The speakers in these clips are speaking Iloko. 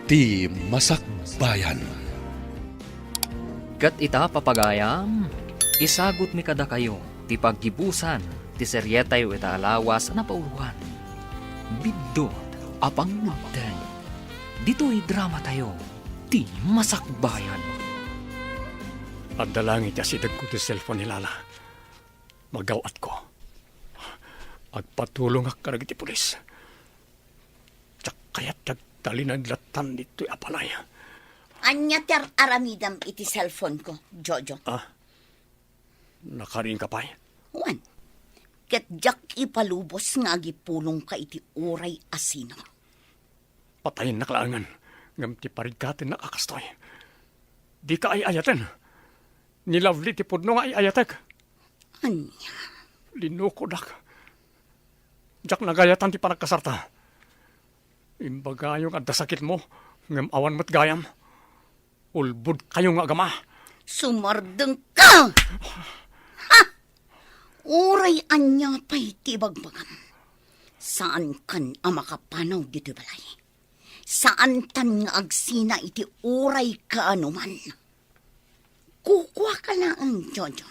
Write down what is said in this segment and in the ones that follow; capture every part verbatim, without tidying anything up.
Ti Masakbayan. Ket ita, papagayam, isagutmi kadakayo ti paggibusan ti serietayo ita a lawas a napauloan, Biddut a Pangngegteng. Ditoy dramatayo, Ti Masakbayan. Adda langit ti asidegko ti cellphone ni Lala. Magaw-atko. Agpatulongak kadagiti pulis. Diak kayat ti agtalinaed lattan ditoy a balay. Ania ti ar-aramidem iti cellphone ko, Jojo? Ah, nakariingka pay? Wen, ket diak ipalubos nga agipulongka iti uray a sino. Patayennak laengen, ngem ti parigatennak a kastoy. Dika ay-ayaten. Ni Lovely ti pudno nga ay-ayatek. Ania? Linukodak. Diak nagayatan ti panagkasarta. Imbagayo nga adda sakitmo, ngem awan met gayam. Ulbodkayo nga agama. Sumardengka! Ha! Uray ania pay ti ibagbagam, saankan a makapanaw ditoy balay. Saantan nga agsina iti uray kaanoman. Kukuaka laeng, Jojo.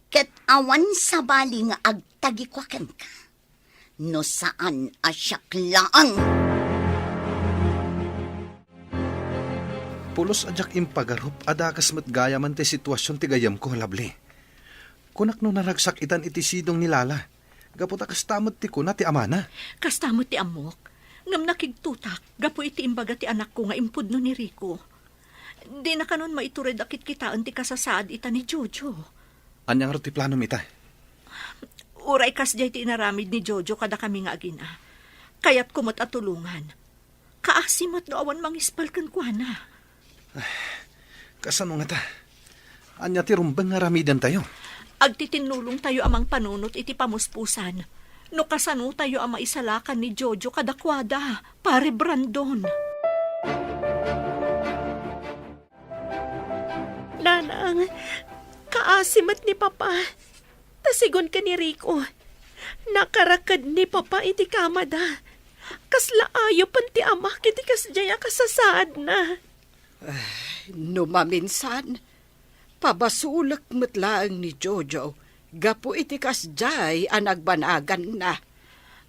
Ket awan sabali nga agtagikuak kenka, no saan a siak laeng. Pulos a diak impagarup a dakes met gayamen ti situasion ti gayyemko, Lovely. Kunak no naragsak itan iti sidong ni Lala, gapu ta kasta met ti kuna ti amana. Kasta met ti ammok, ngem nakigtotak gapu iti imbaga ti anakko nga impudno ni Rico. Dina kanon maitured a kitkitaen ti kasasaad ita ni Jojo. Ania ngarud ti planom ita? Uray kasdiay ti inaramid ni Jojo kadakami nga agina, kayatko met a tulongan. Kaasi met no awan mangispal kenkuana. Kasano ngata? Ania ti rumbeng nga aramidentayo? Agtitinnulongtayo a mangpanunot iti pamuspusan no kasanotayo a maisalakan ni Jojo kadakuada, Pare Brandon. Nanang, kaasi met ni Papa. Ta sigun ken ni Rico, nakaraked ni Papa iti kamada. Kasla ayopen ti amak iti kasdiay a kasasaadna. Ay, no maminsan, pabasolek met laeng ni Jojo gapu iti kasdiay a nagbanaganna.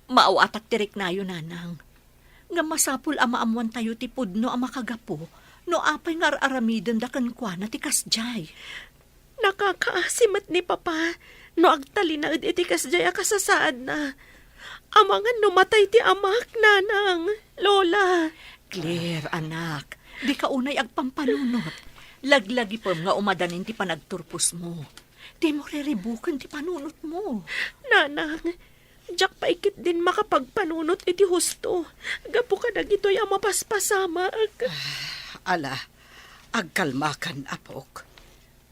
Maaw-atak ti riknayo, Nanang. Ngem masapul a maammoantayo ti pudno a makagapu no apay nga ar-aramidenda kenkuana ti kasdiay. Nakakaasi met ni Papa no agtalinaed iti kasdiay a kasasaadna. Amangan no matay ti amak, Nanang, Lola. Claire, anak, dika unay agpampanunot. Laglagipem nga umadanin ti panagturposmo. Dimo riribuken ti panunotmo. Nanang, diak pay ketdin makapagpanunot iti husto gapu kadagitoy a mapaspasamak. Ah, ala, agkalmakan, apok.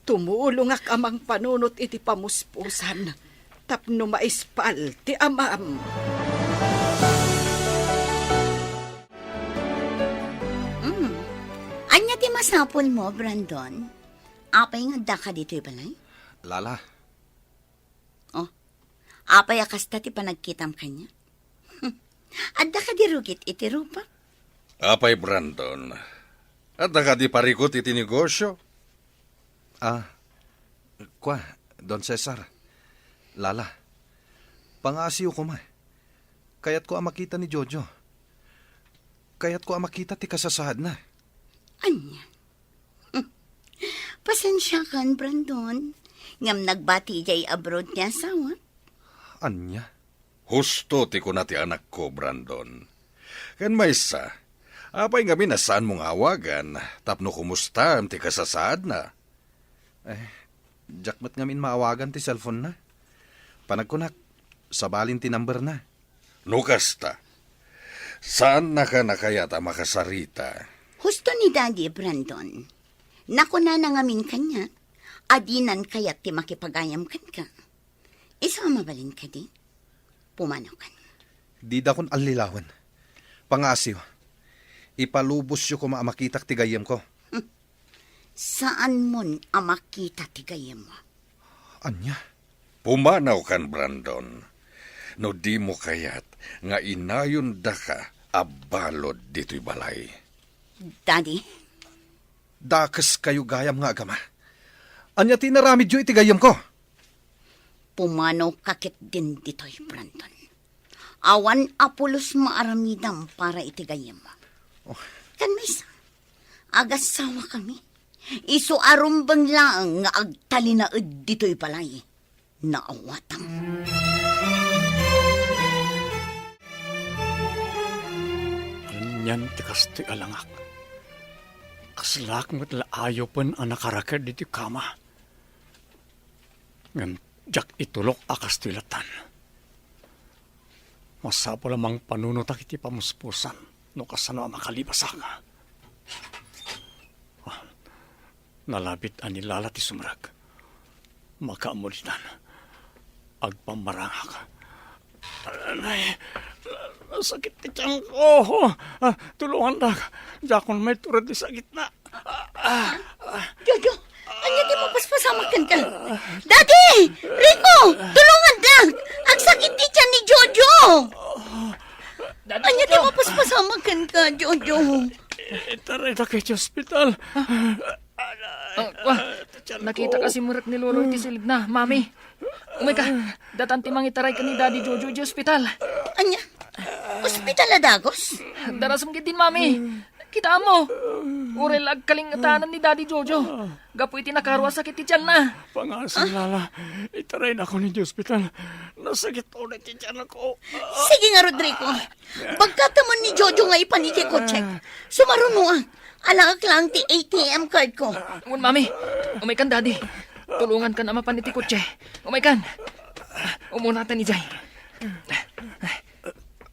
Tumulongak a mangpanunot iti pamuspusan tapno maispal ti amam. Mm. Ania ti masapulmo, Brandon? Apay nga addaka ditoy balay? Lala. Oh, apay a kasta ti panagkitam kaniak? Adda kadi rugit iti rupa? Apay, Brandon, adda kadi parikut iti negosio? Ah, kua, Don Cesar, Lala, pangaasiyo koma. Kayatko a makita ni Jojo. Kayatko a makita ti kasasaadna. Ania? Pasensiakan, Brandon. Ngem nagbati idiay abroad ti asawa. Ania? Husto ti kuna ti anakko, Brandon. Ken maysa, apay ngamin a saanmo nga awagan tapno kumustaem ti kasasaadna? Eh, diak met ngamin maawagan ti cellphone-na. Panagkunak, sabalin ti number-na. No kasta, saannakan a kayat a makasarita? Husto ni Daddy, Brandon. Nakunana ngamin kaniak a dinan kayat ti makipagayam kenka. Isu a mabalin kadi? Pumanawkan. Didakon allilawen. Pangaasiyo. Ipalubosyo koma a makitak ti gayyemko. Saanmon a makita ti gayyemmo. Ania? Pumanawkan, Brandon. No dimo kayat nga inayondaka a balud ditoy balay. Daddy. Dakeskayo gayam nga agama. Ania ti inaramidyo iti gayyemko? Pumanoka ketdin ditoy, Brandon. Awan a pulos maaramidam para iti gayyem. Oh. Ken maysa, agasawakami. Isu a rumbeng laeng nga agtalinaed ditoy balay. Naawatam. Anian ti kastoy a langak? Kaslaak met la ayupen a nakaraked iti kama. Ngem diak itulok a kastoy latan. Masapul a mangpanunotak iti pamuspusan no kasano a makalibasak. Ah, nalabit a ni Lala ti sumrek. Makaammo ditan. Agpammarangak. Ay, nasakit ti tiyanko. Ah, tulongandak. Diakon maitured ti sakitna. Jojo, ania ti mapaspasamak kenka? Daddy! Rico! Tulongandak! Agsakit ti tiyan ni Jojo! Ania ti mapaspasamak kenka, Jojo? Itarayda iti ospital. Ah, wa, nakita ka simrek ni Lolo iti silidna, Mami. Umayka, datan ti mangitaray ken ni Daddy Jojo iti ospital. Ania? Ospital a dagus? Darasem ketdin, Mami. Kitaem, uray la agkalingetanan ni Daddy Jojo gapu iti nakaro a sakit ti tianna. Pangasam, Lala. Itaraynakon iti ospital. Nasakit unay ti tianko. Sige nga, Rodrigo. Bagkatemon ni Jojo nga ipan iti kotsek. Sumarunoak. Alaek laeng ti A T M card ko. Wen, Mami. Umaykan, Daddy. Tulongankan a mapan iti kotse. Umaykan. Umunatan idiay.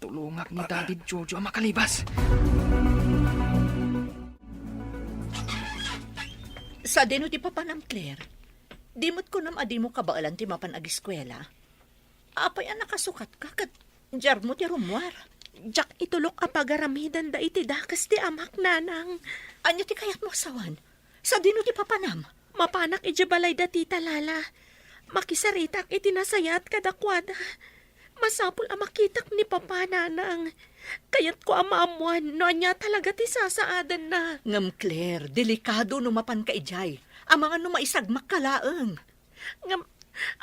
Tulongak ni Daddy Jojo a makalibas. Sadino ti papanam, Claire? Di met kunam a dimo kabaelan ti mapan agiskuela? Apay a nakasukatka ket diarmo ti rummuar? Diak itulok a pagaramidenda iti dakes ti amak, nanang. Ania ti kayatmo a sawen? Sadino ti papanam? Mapanak idiay balay da tita, Lala. Makisaritak iti nasayaat kadakuada. Masapul a makitak ni Papa, Nanang. Kayatko a maammoan no ania talaga ti sasaadenna. Ngem, Claire, delikado no mapanka idiay. Amangan no maisagmakka laeng. Ngem,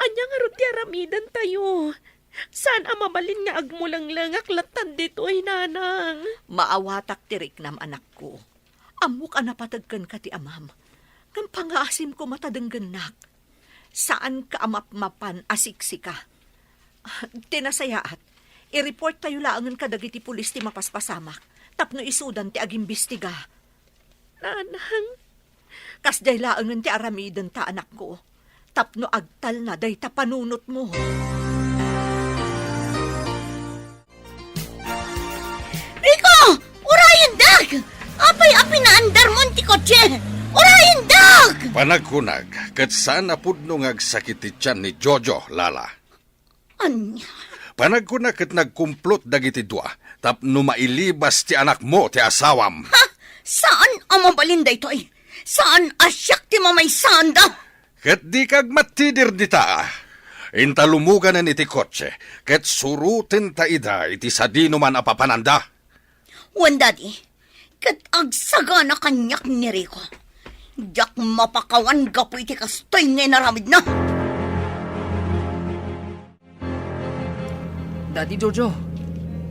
ania ngarud ti aramidentayo? Saan a mabalin nga agmulenglengak latta ditoy, Nanang. Maawatak ti riknam, anakko. Ammok a napateg kenka ti amam. Ngem pangaasim koma ta denggennak. Saanka a mapmapan a siksika. Ti nasayaat, i-report tayo laengen kadagiti pulis ti mapaspasamak tapno isudan ti agimbestiga. Nanang. Kasdiay laengen ti aramidenta, anakko, tapno agtalna dayta panunotmo. Rico! Urayendak! Apay a pinaandarmon ti kotse? Urayendak! Panagkunak, ket saan a pudno nga agsakit ti tian ni Jojo, Lala. Ania? Panagkunak ket nagkumplot dagiti dua tapno mailibas ti anakmo ti asawam. Ha? Saan a mabalin daytoy? Saan a siak ti mamaysaanda? Ket dika agmatidir dita. Inta lumuganen iti kotse, ket surotenta ida iti sadinoman a papananda. Wen, Daddy, ket agsagana kaniak ni Rico. Diak mapakawan gapu iti kastoy nga inaramidna. Daddy Jojo,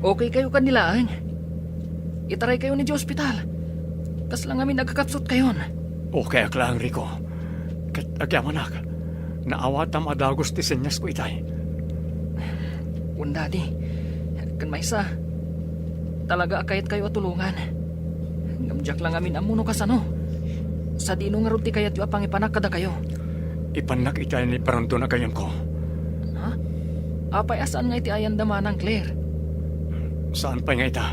okay kayo kanilaeng? Itaray kayo ni ospital. Kasla ngamin agkakapsut kayon. Okay ak laeng, Rico. Ket agyamanak, naawatam a dagus ti senyas ko itay. Wen, Daddy. Ken maysa, talaga a kayat kayo a tulongan. Ngem diak la ngamin ammo no kasano. Sadino ngarud ti kayatyo a pangipanak kadakayo? Ipannak iti ayan ni Brandon a gayyemko. Ha? Apay a saan nga iti ayanda manang, Claire? Saan pay nga ita?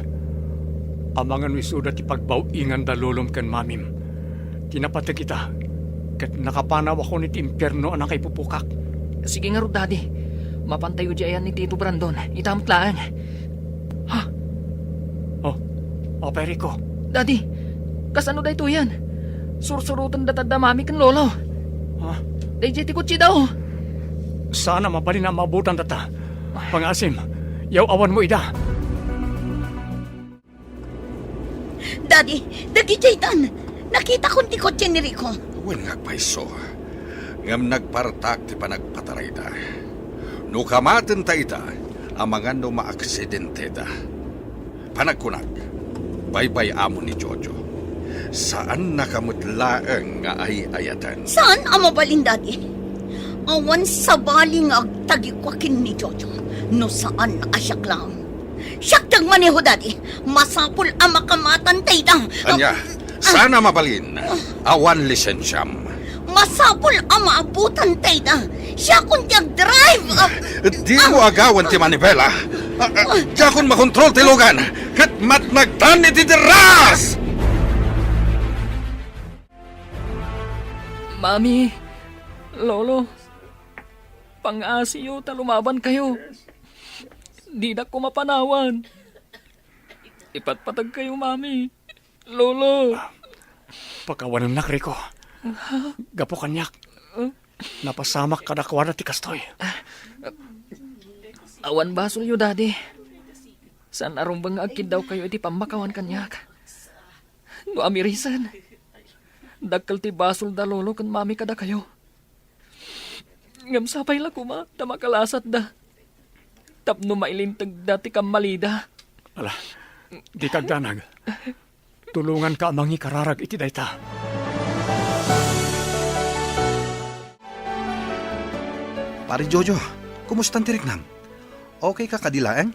Amangan no isuda ti pagbaw-inganda lolom ken mamim. Ti napateg ita, ket nakapanawakon iti impierno a nakaipupukak. Sige ngarud, Daddy. Mapantayo di ayan ni Tito Brandon. Ita met laeng. Ha? Oh, apay, Rico? Daddy, kasano daytoyen? Sursuroten data da Mami ken Lolo. Ha? Daydiay ti kotse da, oh. Saan a mabalin a maabutan data. Pangaasim, yaw-awan mo ida. Daddy, dagiti itan. Nakitakon ti kotse ni Rico. Wen nga agpayso. Ngem nagpartak ti panagpatarayda. No kamatenta ita, amangan no maaksidenteda. Panagkunak, baybay-am ni Jojo. Saannaka met laeng nga ay-ayaten. Saan a mabalin, Daddy? Awan sabali nga agtagikua ken ni Jojo no saan a siak laeng. Siak ti agmaneho, Daddy. Masapul a makamatanta ida. Ania, saan a mabalin? Awan lisensiam. Masapul a maabutan ta ida. Siakon ti agdrive. Ah, Dimo agawan ti manibela. Ah, ah, Diakon makontrol ti lugan. Ket matnagtan iti derras! Mami, Lolo, pangngasiyo ta lumabankayo. Didak koma panawan. Ipatpatagkayo, Mami. Lolo. Pakawanennak, Rico. Gapu kaniak, napasamak kadakuada ti kastoy. Awan basolyo, Daddy. Saan a rumbeng nga agkiddawkayo iti pammakawan kaniak. No amirisen, dakkel ti basol da Lolo ken Mami kadakayo. Ngem sapay la koma ta makalasatda tapno mailintegda ti kammalida. Ala, dika agdanag. Tulonganka a mangikararag iti dayta. Pare Jojo, kumusta ti riknam? Okay ka kadi laeng?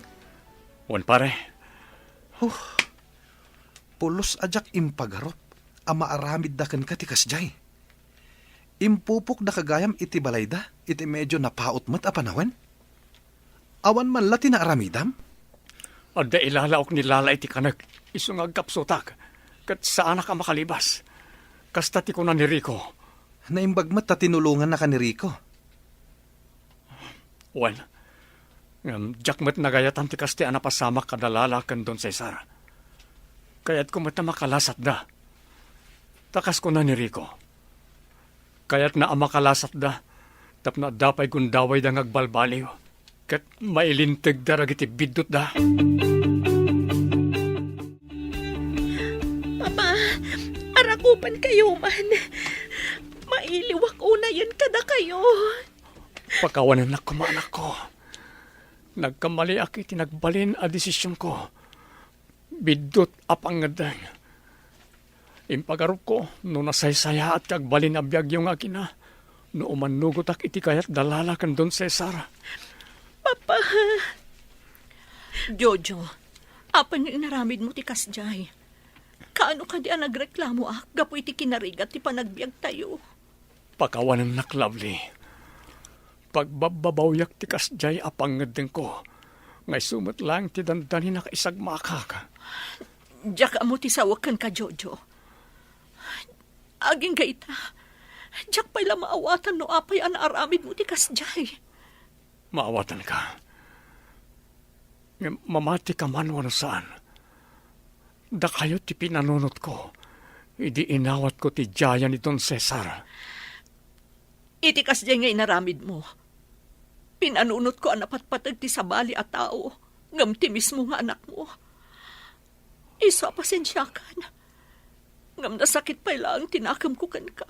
Wen, pare. Huh. Pulos a diak impagarup a maaramidda kenka ti kasdiay. Impupokdaka gayam iti balayda iti medio napaut met a panawen? Awan man la ti naaramidam? Adda ilalaok ni Lala iti kanek, isu nga agkapsutak, ket saanak a makalibas. Kasta ti kuna ni Rico. Naimbag met ta tinulongannaka ni Rico. Wen, ngem diak met nagayatan ti kasta a napasamak kada Lala ken Don Cesar. Kayatko met a makalasatda. Ta kas kuna ni Rico, kayatna a makalasatda tapno adda pay gundawayda nga agbalbaliw ket mailintegda dagiti biddutda. Papa, arakupankayo man. Mailiwak unayen kadakayo. Pakawanennak koma, anakko. Nagkamaliak iti nagbalin a desisionko. Biddut a pangngeddeng. Impagarupko no nasaysayaat ti agbalin a biagyo nga agina, no umannugotak iti kayat da Lala ken Don Cesar. Papa. Jojo, apay nga inaramidmo ti kasdiay? Kaano kadi a nagreklamoak gapu iti kinarigat ti panagbiagtayo? Pakawanennak, Lovely. Pagbabbabawiak ti kasdiay a pangngeddengko, nga isu met laeng ti dandani nakaisagmakak. Diak ammo ti sawek kenka, Jojo. Agingga ita, diak pay la maawatan no apay a naaramidmo ti kasdiay. Maawatanka. Ngem mamatika man wenno saan, dakayo ti pinanunotko idi inawatko ti diayan ni Don Cesar. Iti kasdiay nga inaramidmo, pinanunotko a napatpateg ti sabali a tao ngem ti mismo nga anakmo. Isu a pasensiakan, ngem nasakit pay laeng ti nakemko kenka.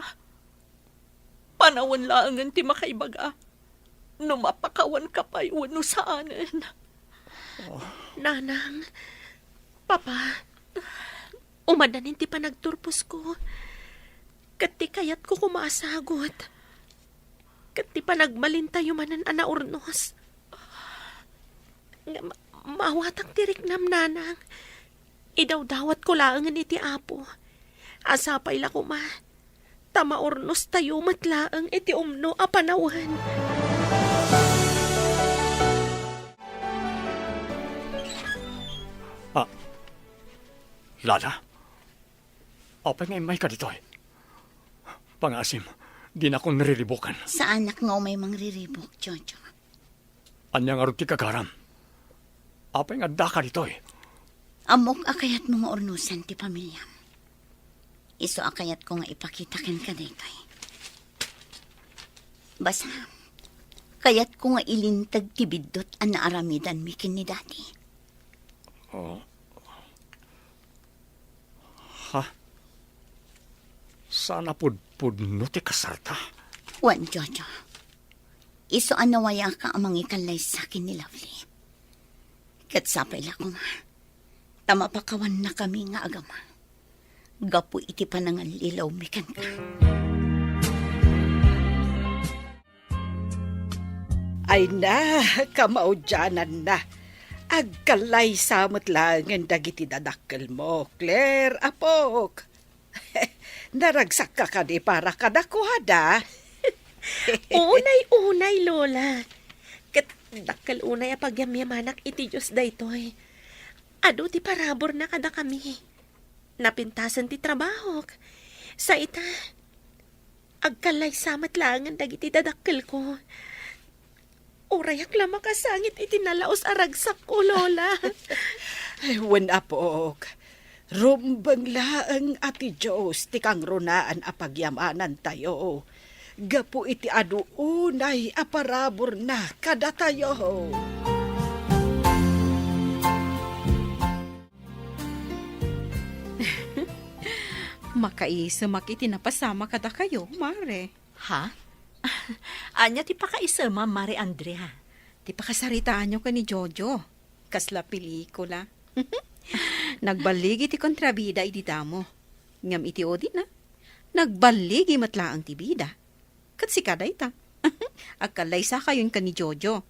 Panawen laengen ti makaibaga no mapakawanka pay wenno saanen. Nanang, Papa, umadanin ti panagturposko. Ket ti kayatko koma a sagut, ket ti panagbalintayo manen a naurnos. Ngem maawatak ti riknam, Nanang. Idawdawatko laengen iti Apo a sapay la koma ta maurnostayo met laeng iti umno a panawen. Ah, Lala? Apay nga immayka ditoy? Pangngaasim, dinakon riribuken. Saanak nga umay mangriribuk, Jojo. Ania ngarud ti gagaram? Apay nga addaka ditoy? Ammok a kayatmo nga urnosen ti pamiliam. Isu a kayatko nga ipakita kenka daytoy. Basta, kayatko nga ilinteg ti biddut a naaramidanmi ken ni Daddy. Oh. Ha? Saan a pudpudno ti kasarta? Wen, Jojo. Isu a nawayaka a mangikallaysa ken ni Lovely. Ket sapay la koma, ta mapakawannakami nga agama gapu iti panangallilawmi kenka. Ay na, kamaudiananna. Agkallaysa met laengen dagiti dadakkelmo, Claire, apok. Naragsakka kadi para kadakuada? Unay-unay, Lola. Ket dakkel unay a pagyamyamanak iti Dios daytoy. Adu ti paraburna kadakami. Napintasen ti trabahok. Sa ita, agkallaysa met laengen dagiti dadakkelko. Urayak la makasangit iti nalaus a ragsakko, Lola. Ay, wen, apok. Rumbeng laeng a ti Dios ti kangrunaan a pagyamanantayo gapu iti adu unay a paraburna kadatayo. Makaisemak iti napasama kadakayo, Mare. Ha? Ania ti pakaisemam, Mare Andrea? Ti pakasaritaanyo ken ni Jojo. Kasla pelikula. Nagballigi ti kontrabida idi damo. Ngem iti udina, nagballigi met laeng ti bida. Ket sika dayta. Agkallaysakayo inka ni Jojo.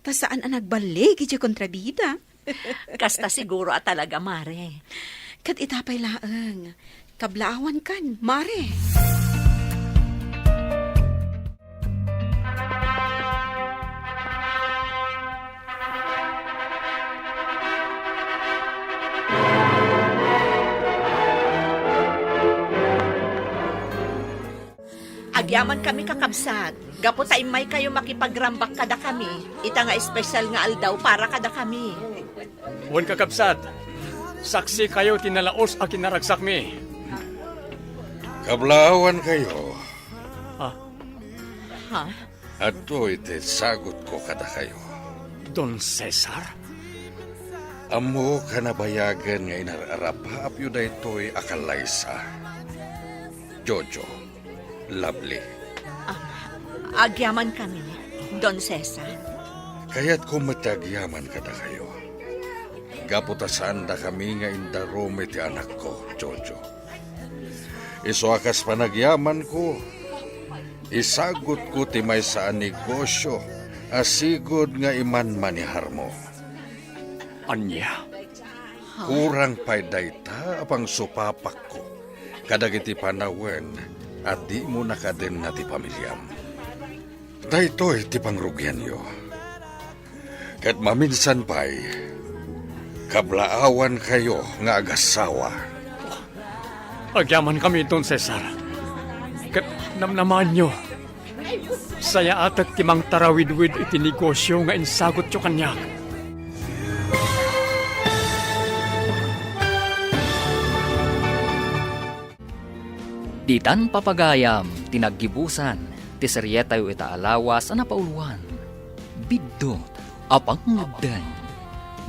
Ta saan a nagballigi ti kontrabida. Kasta siguro a talaga, Mare. Ket ita pay laeng, kablaawankan, Mare. Agyamankami, kakabsat, gapu ta immaykayo makipagrambak kadakami ita nga espesyal nga aldaw para kadakami. Wen, kakabsat, saksikayo ti nalaus a kinaragsakmi. Kablaawankayo. Ha? Ha? Adtoy ti sagutko kadakayo. Don Cesar? Ammok a nabayagen nga inar-arapaapyo daytoy a kallaysa. Jojo, Lovely. Ah, agyamankami, Don Cesar. Kayatko met ti agyaman kadakayo. Gapu ta saandakami nga indarum iti anakko, Jojo. Isu a kas panagyamanko, isagutko ti maysa a negosio a sigud nga imanmaniharmo. Ania? Kurang pay dayta a pangsupapakko kadagiti panawen a dimo nakadenna ti pamiliam. Daytoy ti pangrugianyo. Ket maminsan pay, kablaawankayo nga agassawa. Agyamankami, Don Cesar. Ket namnamaanyo, sayaatek ti mangtarawidwid iti negosio nga insagutyo kaniak. Ditan papagayam ti naggibusan ti serietayo ita a lawas a napauloan, Biddut a Pangngegdeng.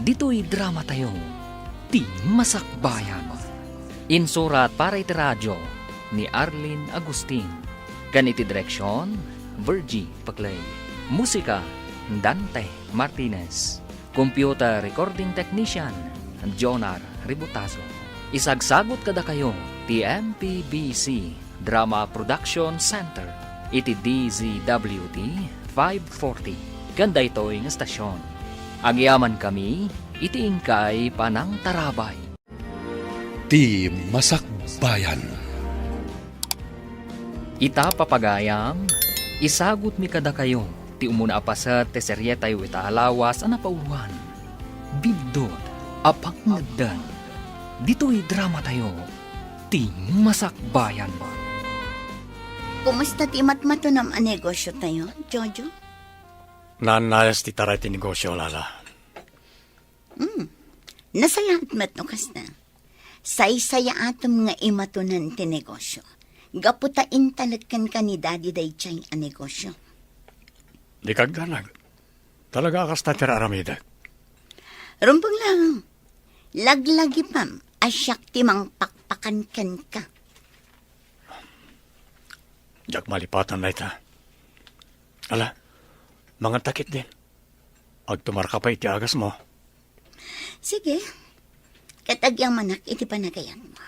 Ditoy dramatayo, Ti Masakbayan. Insurat para iti radio ni Arlene Agustin. Ken iti direksion, Virgie Paclay. Musika, Dante Martinez. Computer recording technician, Jonar Ributazo. Isagsagut kadakayo ti M P B C Drama Production Center iti D Z W T five forty ken daytoy nga estasion. Agyamankami iti inkay panangtarabay. Ti Masakbayan. Ita, papagayam, isagutmi kadakayo ti umuna a paset ti serietayo ita a lawas a napauloan, Biddut a Pangngegdeng. Ditoy dramatayo, Ti Masakbayan. Kumusta ti matmatunam a negosiotayo, Jojo? Naannayas ti taray ti negosio, Lala. Hmm. Nasayaat met no kasta. Saysayaatem nga imatunan ti negosio. Gapu ta intalek kenka ni Daddy daydiay a negosio. Dika agdanag. Talaga a kasta ti ar-aramidek. Rumbeng laeng. Laglagipem a siak ti mangpak- pakan kenka. Diak malipatan dayta. Ala, manganta ketdin. Agtumarka pay iti agasmo. Sige. Ket agyamanak iti panagayatmo.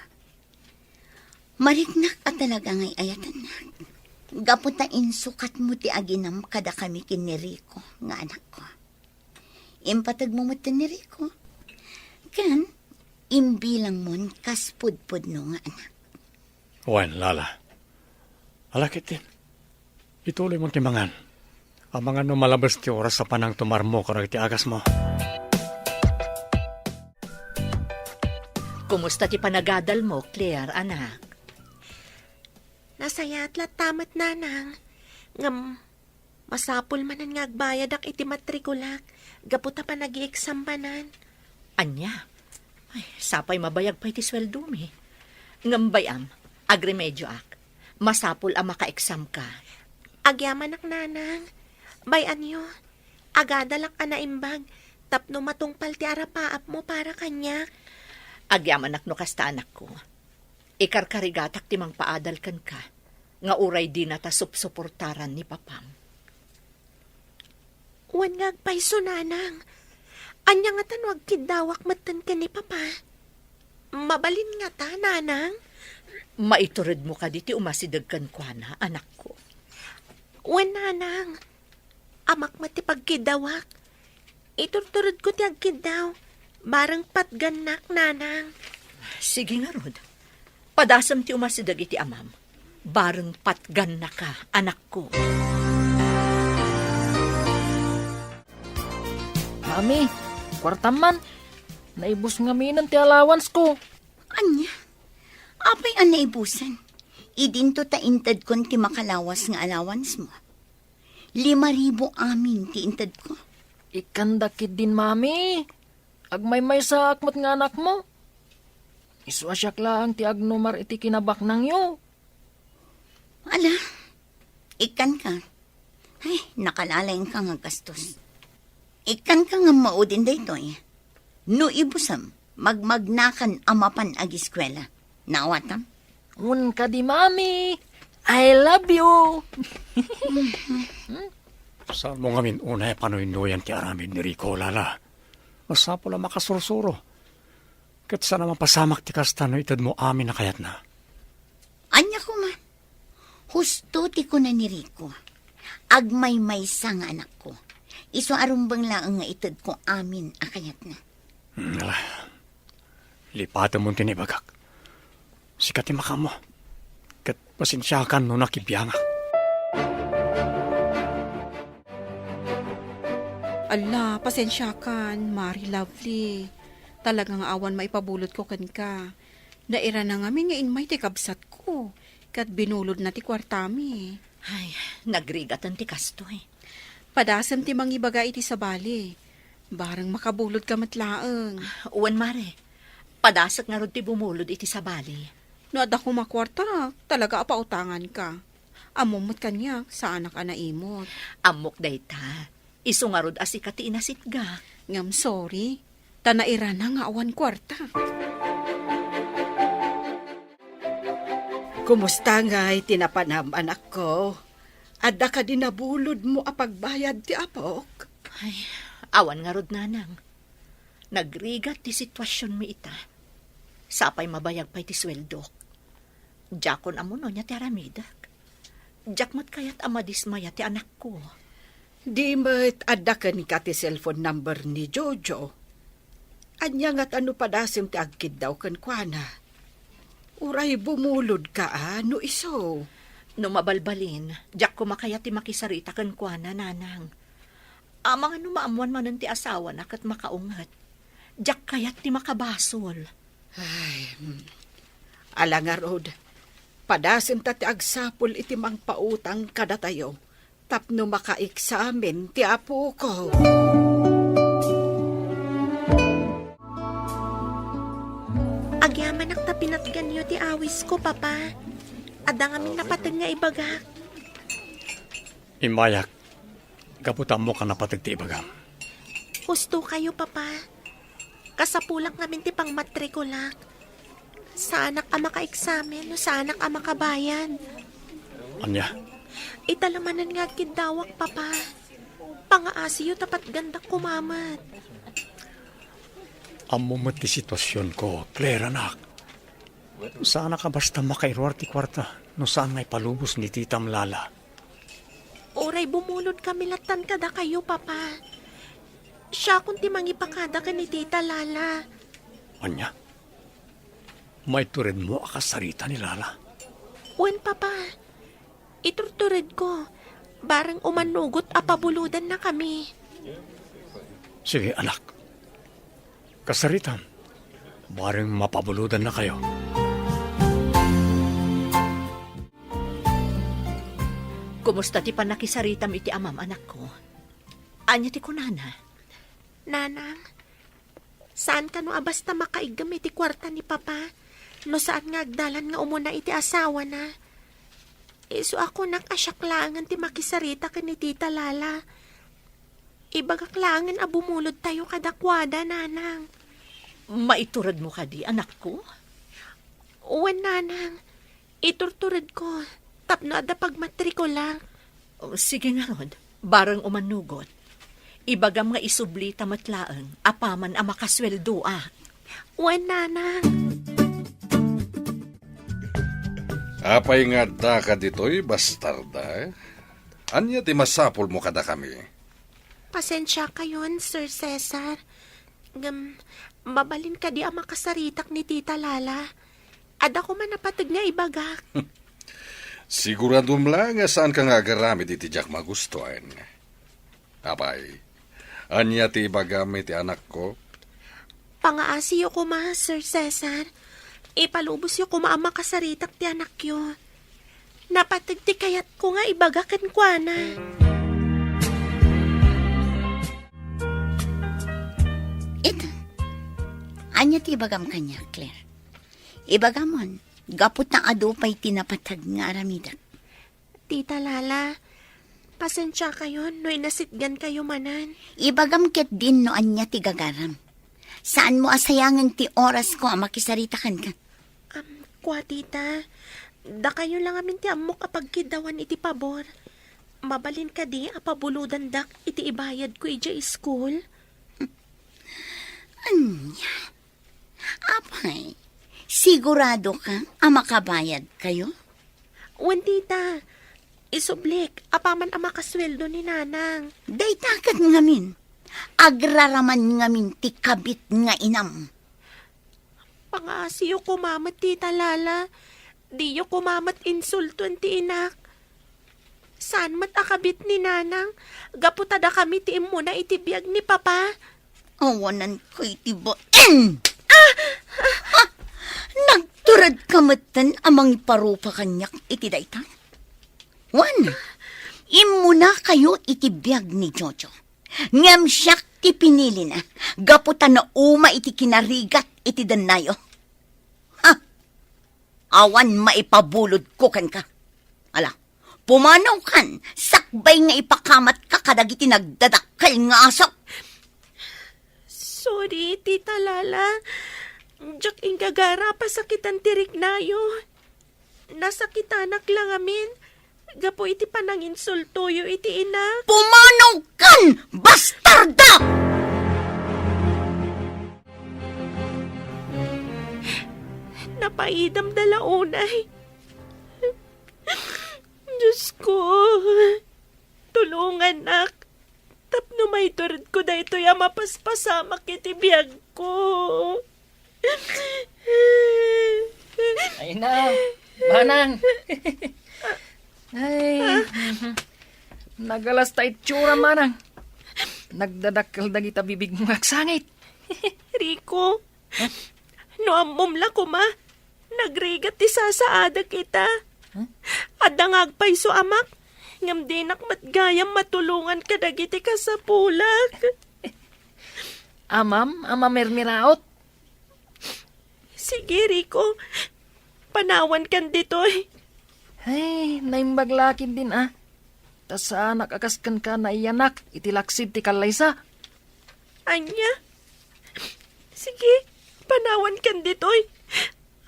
Mariknak a talaga nga ay-ayatennak. Gapu ta insukatmo ti aginam kadakami ken ni Rico nga anakko. Impategmo metten ni Rico. Ken imbilangmon kas pudpudno nga anak. Wen, Lala. Ala ketdin. Ituloymon ti mangan. Amangan no malabes ti oras a panangtumarmo kadagiti agasmo. Kumusta ti panagadalmo, Claire, anak? Nasayaat latta met, Nanang. Ngem, masapul manen nga agbayadak iti matrikulak, gapu ta panag-i-exam manen. Ania? Ay, sapay mabayag pay ti sueldomi. Ngem bay-am, agremedioak. Masapul a maka-exam ka. Agyamanak, Nanang. Bay-anyo, agadalak a naimbag tapno matungpal ti arapaapmo para kaniak. Agyamanak no kasta, anakko. Ikarkarigatak ti mangpaadal kenka, nga uray dinata supsuportaran ni papam. Wen nga agpayso, Nanang. Ania ngata no agkiddawak metten ken ni Papa? Mabalin ngata, Nanang? Maituredmo kadi ti umasideg kenkuana, anakko? Wen, Nanang. Amak met ti pagkiddawak. Iturturedko ti agkiddaw. Bareng patgannak, Nanang. Sige ngarud. Padasem ti umasideg iti amam. Bareng patgannaka, anakko. Mami, kuartam man. Naibus ngaminen ti allowance ko. Ania? Apay a naibusen? Idinto ta intedkon ti makalawas nga allowance mo. Lima ribu amin ti intedko. Ikkanda ketdin, Mami. Agmaymaysaak met nga anakmo. Isu a siak laeng ti agnumar iti kinabaknangyo. Ala, ikkanka. Ay, nakalalengka nga gastos. Ikkanka nga maudin daytoy. No ibusem, magmagnakan a mapan agiskuela. Naawatam? Wen kadi, Mami. I love you. Saanmo ngamin unay a panuynoyan ti aramid ni Rico, Lala. Masapul a makasursuro. Ket saan a mapasamak ti kasta no itedmo amin a kayatna. Ania koma? Husto ti kuna ni Rico. Agmaymaysa nga anakko. Isu a rumbeng laeng nga itedko amin a kayatna. Hmm, ala. Lipatemon ti naibagak. Sika ti makaammo. Ket pasensiakan no nakibiangak. Ala, pasensiakan, Mari Lovely. Talaga nga awan maipabulodko kenka. Nairana ngamin nga immay ti kabsatko, ket binulodna ti kuartami. Ay, nagrigaten ti kastoy. Padasem ti mangibaga iti sabali. Bareng makabulodka met laeng. Wen, Mare. Padasek ngarud ti bumulod iti sabali. No adda koma kuartak, talaga a pautanganka. Ammom met kaniak, saanak a naimot. Ammok dayta. Isu ngarud a sika ti inasitga. Ngem sorry, ta nairana nga awan kuarta. Kumusta ngay ti napanam, anakko? Adda kadi nabulodmo a pagbayad ti apok? Ay, awan ngarud, nanang. Nagrigat ti situasionmi ita. Sapay mabayag pay ti sueldok. Diakon ammo no ania ti aramidek. Diak met kayat a madismaya ti anakko. Di met adda kenka ti cellphone number ni Jojo? Ania ngata no padasem ti agkiddaw kenkuana? Uray bumulodka a no isu? No mabalbalin, diak koma kayat ti makisarita kenkuana, nanang. Amangan no maammoan manen ti asawana ket makaunget. Diak kayat ti makabasol. Ay, hmm. Ala ngarud, padasem ta ti agsapul iti mangpautang kadatayo tapno makaeksamen ti apoko. Agyamanak ta pinatganyo ti awisko, Papa. Adda ngamin napateg nga ibagak. Immayak, gapu ta ammok a napateg ti ibagam. Husto kayo, Papa. Kasapulak ngamin ti pangmatrikulak. Saanak a makaeksamen no saanak a makabayad. Ania? Ita la manen nga agkiddawak, Papa. Pangaasiyo ta patgandak koma met. Ammom met ti situasionko, Claire, anak. Saanak a basta makairuar ti kuarta no saan nga ipalubos ni titam, Lala. Uray bumulodkami lattan kadakayo, Papa. Siakon ti mangipakada ken ni Tita Lala. Ania? Maituredmo a kasarita ni Lala? Wen, Papa. Iturturedko. Bareng umanugot a pabulodannakami. Sige, anak. Kasaritam. Bareng mapabulodannakayo. Kumusta ti pannakisaritam iti amam, anakko? Ania ti kunana? Nanang, saan kano a basta makaiggem iti kuarta ni Papa no saan nga agdalan nga umuna iti asawana. Isu a kunak a siak laengen ti makisarita ken ni Tita Lala. Ibagak laengen a bumulodtayo kadakuada, Nanang. Maituredmo kadi, anakko? Wen, Nanang. Iturturedko tapno adda pagmatrikulak. O, sige ngarud, bareng umanugot. Ibagam nga isublita met laeng apaman a makasueldoak. Wen, Nanang. Apay nga addaka ditoy, bastarda? Ania ti masapulmo kadakami? Pasensiakayon, Sir Cesar. Ngem, mabalin kadi a makasaritak ni Tita Lala? Adda koma napateg nga ibagak. Siguradom la nga saanka nga agaramid iti diak magustuan. Apay, ania ti ibagam iti anakko? Pangaasiyo koma, Sir Cesar. Ipalubosyo koma a makasaritak ti anakyo. Napateg ti kayatko nga ibaga kenkuana. Ita, ania ti ibagam kaniak, Claire? Ibagamon, gapu ta adu pay ti napateg nga aramidek. Tita Lala, pasensiakayon no inasitgankayo manen. Ibagam ketdin no ania ti gagaram. Saanmo a sayangen ti orasko a makisarita kenka. Am, kua, tita, dakayo la ngamin ti ammok a pagkiddawan iti pabor. Mabalin kadi a pabulodandak iti ibayadko idiay iskul? Ania? Apay, siguradoka a makabayadkayo? Wen, tita. Isublik, apaman a makasueldo ni Nanang. Dayta ket ngamin, agraraman ngamin ti kabit nga inam. Pangaasiyo koma met, Tita Lala. Diyo koma met insulton ti inak. Saan met a kabit ni Nanang, gapu ta dakami ti immuna iti biag ni Papa. Awananko iti bain! Ah! Ah! Nagturedka metten a mangiparupa kaniak iti dayta? Wen, immunakayo iti biag ni Jojo. Ngem siak ti pinilina, gapu ta nauma iti kinarigat iti dennayo. Ha! Awan maipabulodko kenka. Ala, pumanawkan, sakbay nga ipakamatka kadagiti nagdadakkel nga aso. Sorry, Tita Lala. Diak inggagara a pasakitan ti riknayo. Nasakitanak la ngamin gapu iti pananginsultoyo iti inak. Pumanawkan, bastarda! Napaidam da la unay. Diosko, tulonganak tapno maituredko daytoy a mapaspasamak iti biagko. Ay na, manang. Ay, nagalas ta itsura, manang. Nagdadakkel dagita bibigmo nga agsangit. Rico, no ammom la koma, nagrigat ti sasaadak ita. Huh? Adda nga agpayso amak, ngem dinak met gayam matulongan kadagiti kasapulak. Amam a mamirmiraot. Sige, Rico. Panawankan ditoy. Ay, naimbag la ketdin a. Ta saanak a kas kenka naiyanak iti laksid ti kallaysa. Ania? Sige, panawankan ditoy.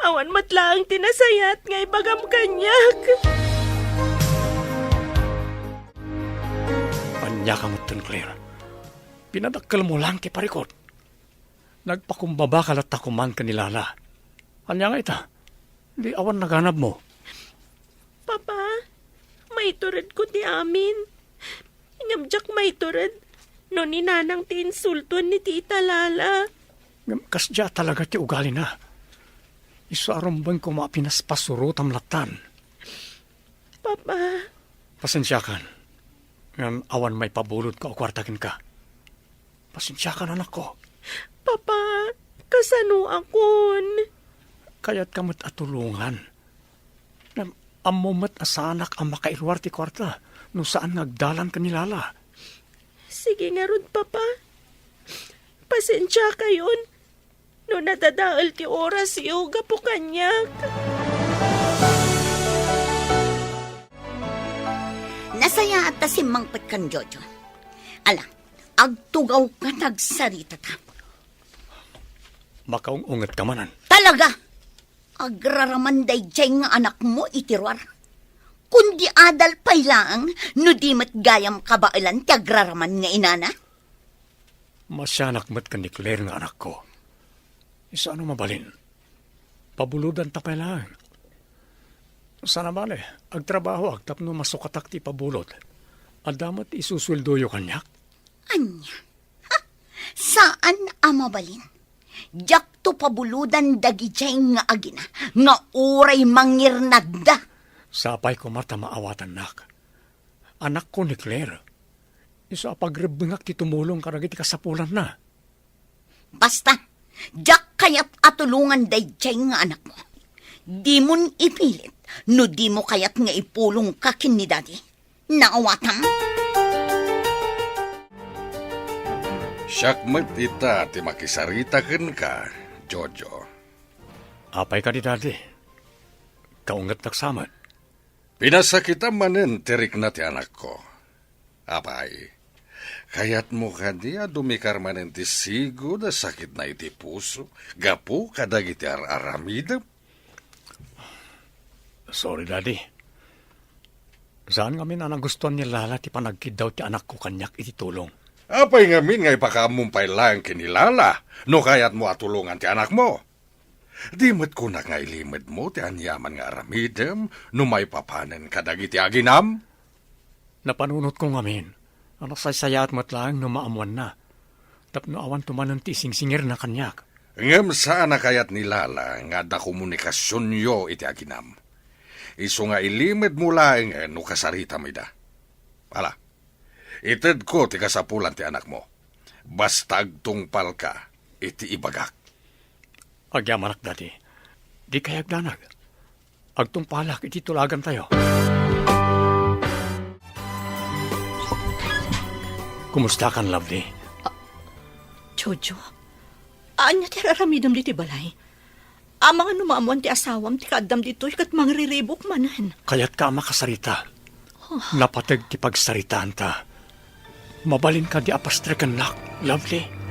Awan met laeng ti nasayaat nga ibagam kaniak. Ania ka metten, Claire? Pinadakkelmo laeng ti parikut. Nagpakumbaba ka latta koman ken ni Lala. Ania nga ita? Di awan naganabmo? Papa, maituredko ti amin. Ngem diak maitured no ni Nanang ti insultuan ni Tita Lala. Ngem kasdiay talaga ti ugalina. Isu a rumbeng koma a pinaspasurotam lattan. Papa. Pasensiakan. Ngem awan maipabulodko a kuarta kenka. Pasensiakan, anakko. Papa, kasanoakon? Kayatka met a tulongan. Ngem ammo met a saanak a makairuar ti kuarta no saan nga agdalan ken ni Lala. Sige ngarud, Papa. Pasensiakayon no nadadael ti orasyo gapu kaniak. Nasayaat ta simmangpet kan Jojo. Ala, agtugawka ta agsaritata. Makaung-ungetka manen. Talaga! Agraraman daydiay nga anakmo iti ruar. Kundi adal pay laeng no di met gayam kabaelan ti agraraman nga inana. Masianak met ken ni Claire nga anakko. Isu a no mabalin, pabulodanta pay laeng. Saan a bale, agtrabahoak tapno masukatak ti ipabulod. Adda met isusueldoyo kaniak. Ania? Ha? Saan a mabalin? Diakto pabulodan dagidiay nga agina nga uray mangirnadda. Sapay koma ta maawatannak. Anakko ni Claire. Isu a pagrebbengak ti tumulong kadagiti kasapulanna. Basta, diak kayat a tulongan daydiay nga anakmo. Dimon ipilit no dimo kayat nga ipulongka ken ni Daddy. Naawatam? Siak met ita ti makisarita kenka, Jojo. Apay kadi, Daddy? Kaungetnak sa met. Pinasakitam manen ti rikna ti anakko. Apay, kayatmo kadi a dumikar manen ti sigud a sakitna iti puso gapu kadagiti ar-aramidem? Sorry, Daddy. Saan ngamin a nagustuan ni Lala ti panagkiddaw ti anakko kaniak iti tulong. Apay ngamin nga ipakaammom pay laeng ken ni Lala no kayatmo a tulongan ti anakmo? Di met kunak nga ilimedmo ti aniaman nga aramidem no maipapanen kadagiti aginam? Napanunotko ngamin a nasaysayaat met laeng no maammoanna, tapno awanto manen ti isingsingirna kaniak. Ngem saan a kayat ni Lala nga adda komunikasionyo iti aginam. Isu nga ilimedmo laengen no kasaritam ida. Ala, itedko ti kasapulan ti anakmo. Basta agtungpalka iti ibagak. Agyamanak, Daddy. Dika agdanag. Agtungpalak iti tulagantayo. Kumustakan, Lovely? Ah, Jojo, ania ti ar-aramidem ditoy balay? Amangan no maammoan ti asawam ti kaaddam ditoy ket mangriribuk manen. Kayatka a makasarita. Napateg ti pagsaritaanta. Mabalin kadi a pastrekennak, Lovely?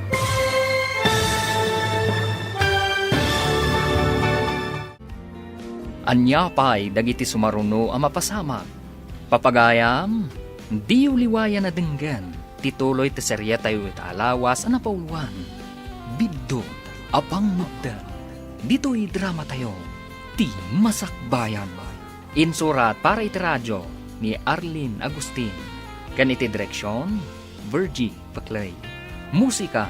Ania pay dagiti sumaruno a mapasamak? Papagayam, diyo liwayan a denggen ti tuloy ti seriatayo ita a lawas a napauluan, Biddut a Pangmebded, ditoy dramatayo, Ti Masakbayan. Insurat para iti radio ni Arlene Agustin, ken iti direksion, Virgie Paclay. Musika,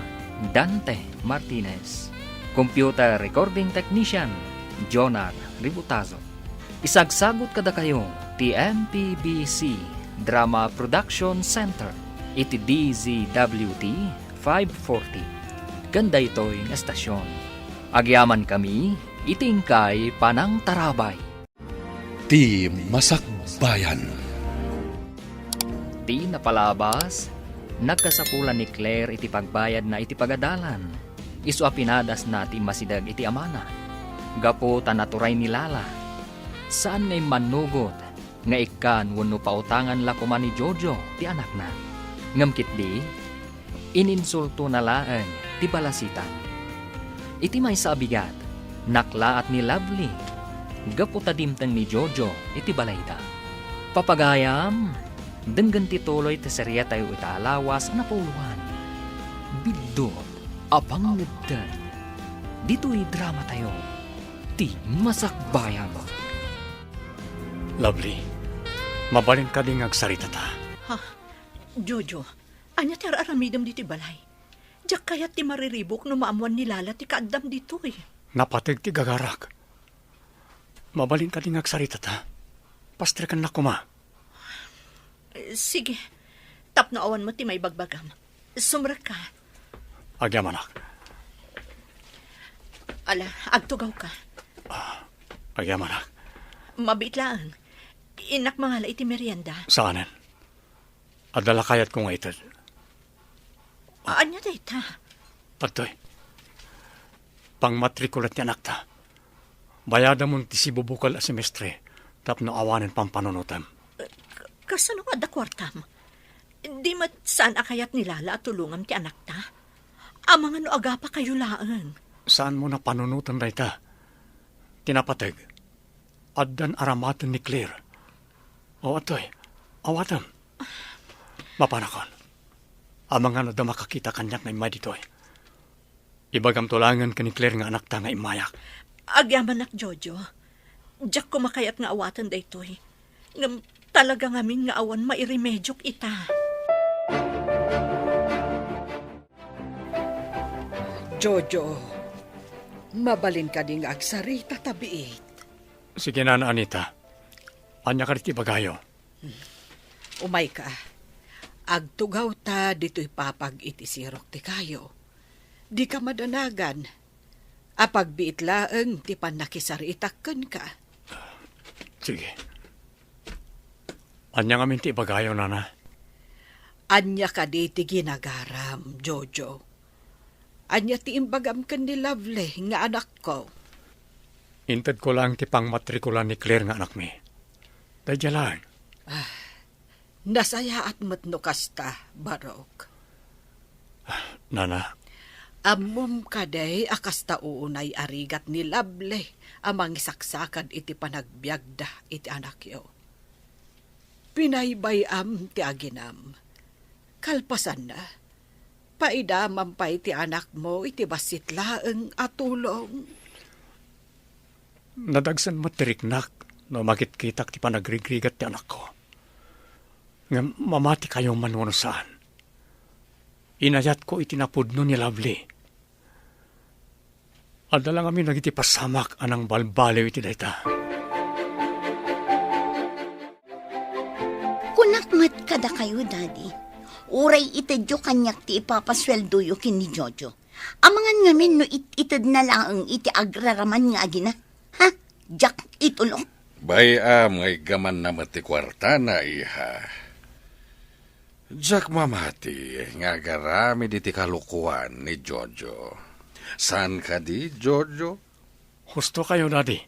Dante Martinez. Computer recording technician, Jonar Ributazo. Isagsagut kadakayo ti M P B C Drama Production Center iti D Z W T five forty. Ken daytoy nga estasion, agyamankami iti inkay panangtarabay. Ti Masakbayan. Ti napalabas, nagkasapulan ni Claire iti pagbayadna iti pagadalan. Isu a pinadasna ti immasideg iti amana. Gapu ta naturay ni Lala, saan nga immannugot nga ikkan wenno pautangan la koma ni Jojo ti anakna. Ngem ketdi, ininsultona laeng ti balasitan. Iti maysa a bigat, Naklaat ni Lovely gapu ta dimteng ni Jojo iti balayda. Papagayam, denggen ti tuloy ti seriatayo ita a lawas a napuloan, Biddut a Pangngedden. Ditoy dramatayo, ti Masakbayan. Lovely, mabalin kadi nga agsaritata? Ha? Jojo, ania ti ar-aramidem ditoy balay? Diak kayat ti mariribuk no maammuan ni Lala ti kaaddam ditoy. Napateg ti gagarak. Mabalin kadi nga agsaritata? Pastrekennak koma. Eh, sige. Tapno awan met ti maibagbagam. Sumrekka. Agyamanak. Ala, agtugawka. Ah, agyamanak. Mabiit laeng. Innak mangala iti merienda. Saanen? Adda la kayatko nga ited. Ania dayta? Adtoy. Pangmatrikula ti anakta. Bayadamon ti sibubukel a semestre tapno awanen pampanunotem. Ka-, kasano nga adda kuartam? Di met saan a kayat ni Lala a tulongam ti anakta? Amangan no agapakayo laeng. Saanmo a panunoten dayta? Ti napateg, addan aramaten ni Claire. O, adtoy, awatem. Mapanakon. Amangan no adda makakita kaniak nga immay ditoy. Ibagamto laengen ken ni Claire nga anakta nga immayak. Agyamanak, Jojo. Diak koma kayat nga awaten daytoy. Ngem talaga ngamin nga awan mairemediok ita. Jojo, mabalin kadi nga agsarita ta biit? Sige, Nana Anita. Ania kadi ti ibagayo? Umayka. Agtugawta ditoy papag iti sirok ti kayo. Dika madanagan. Apagbiit laeng ti pannakisaritak kenka. Sige. Ania ngamin ti ibagayo, Nana? Ania kadi ti ginagaram, Jojo? Ania ti imbagam ken ni Lovely nga anakko? Intedko laeng ti pangmatrikulan ni Claire nga anakmi. Daydiay laeng. Ah, nasayaat met no kasta, Barok. Nana. Ammom kadi a kasta uunay a rigat ni Lovely a mangisaksakad iti panagbiagda iti anakyo. Pinaybay-am ti aginam. Kalpasanna, paidamam pay ti anakmo iti bassit laeng a tulong. Nadagsen met ti riknak no makitkitak ti panagrigat ti anakko. Ngem mamatikayo man wenno saan, inayatko iti napudno ni Lovely. Adda la ngamin dagiti pasamak a nangbalbaliw iti dayta. Kunak met kadakayo, Daddy, uray itedyo kaniak ti ipapasueldoyo ken ni Jojo. Amangan ngamin no it-itedna laeng iti agraraman nga agina. Ha? Diak itulok. Bay-am nga iggamanna met ti kuartana, iha. Diak mamati nga agaramid iti kalokoan ni Jojo. Saan kadi, Jojo? Husto kayo, Daddy.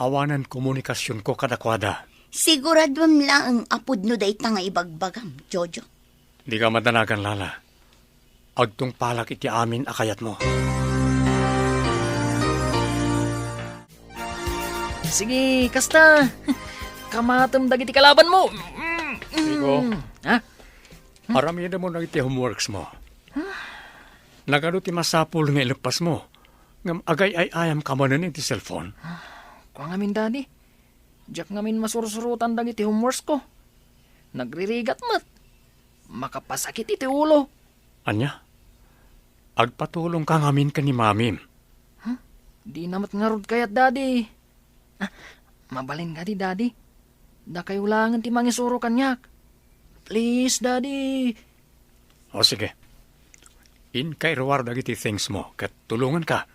Awanen komunikasionko kadakuada. Siguraduem laeng a pudno dayta nga ibagbagam, Jojo. Dika madanagan, Lala. Agtungpalak iti amin a kayatmo. Sige, kasta. Kamatem dagiti kalabanmo. Rico. Ha? Aramidem dagiti homeworks mo. Nagadu ti masapul nga ileppasmo, ngem agay-ay-ayam ka manen iti cellphone. Kua ngamin, Daddy. Diak ngamin masursurotan dagiti homeworks ko. Nagririgat met. Makapasakit iti ulo. Ania? Agpatulongka ngamin ken ni Mamim. Huh? Dina met ngarud kayat, Daddy. Ah, mabalin kadi, Daddy? Dakayo laengen ti mangisuro kaniak. Please, Daddy. O, sige. Inka iruar dagiti things mo, ket tulonganka.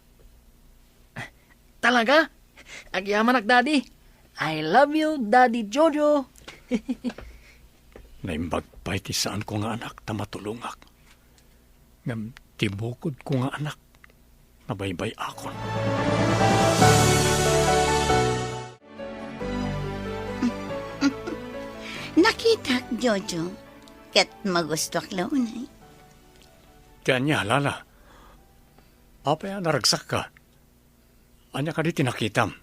Talaga? Agyamanak, Daddy. I love you, Daddy Jojo. Naimbag pay ti saanko nga anak ta matulongak. Ngem ti bukodko nga anak, nabaybay-akon. Nakitak, Jojo, ket magustuak la unay. Ti ania, Lala? Apay a naragsakka? Ania kadi ti nakitam?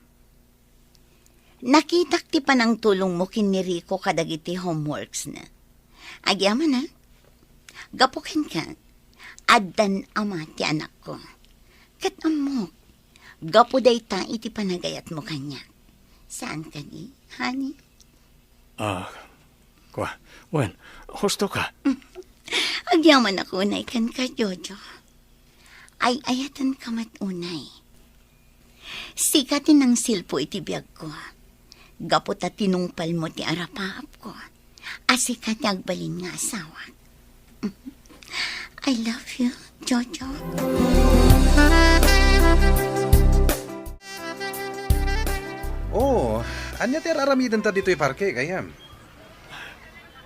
Nakitak ti panangtulongmo ken ni Rico kadagiti homeworks na. Agyamanak, gapu kenka, addan ama ti anakko. Ket ammok, gapu dayta iti panagayatmo kaniak. Saan kadi, honey? Ah, kua, wen, husto ka. Agyamanak unay kenka, Jojo. Ay-ayatenka met unay. Sika ti nangsilpo iti biagko. Gapu ta tinungpalmo ti arapaapko. A sika ti agbalin nga asawak. I love you, Jojo. Oh, ania ti ar-aramidenta ditoy parke, gayyem?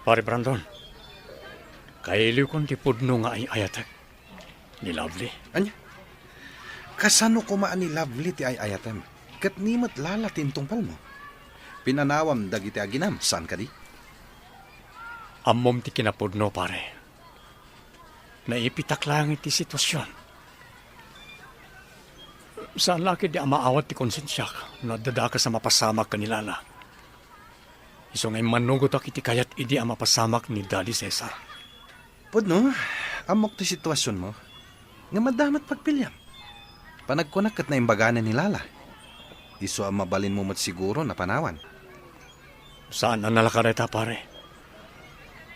Pare Brandon, kailiwkon ti pudno nga ay-ayatek. Ni Lovely. Ania? Kasano koma a ni Lovely ti ay-ayatem? Ket ni met Lala ti intungpalmo? Pinanawam dagiti aginam, saan kadi? Ammom ti kinapudno, pare. Naipitak laeng iti sitwasion. Saan la ketdi a maawat ti konsensiak no adda dakes a mapasamak ken ni Lala. Isu nga immannugotak iti kayat idi a mapasamak ni Daddy Cesar. Pudno, ammok ti sitwasionmo. Ngem adda met pagpiliam. Panagkunak ket naimbaganen ni Lala. Isu a mabalinmo met siguro a panawan. Saan a nalaka dayta, pare.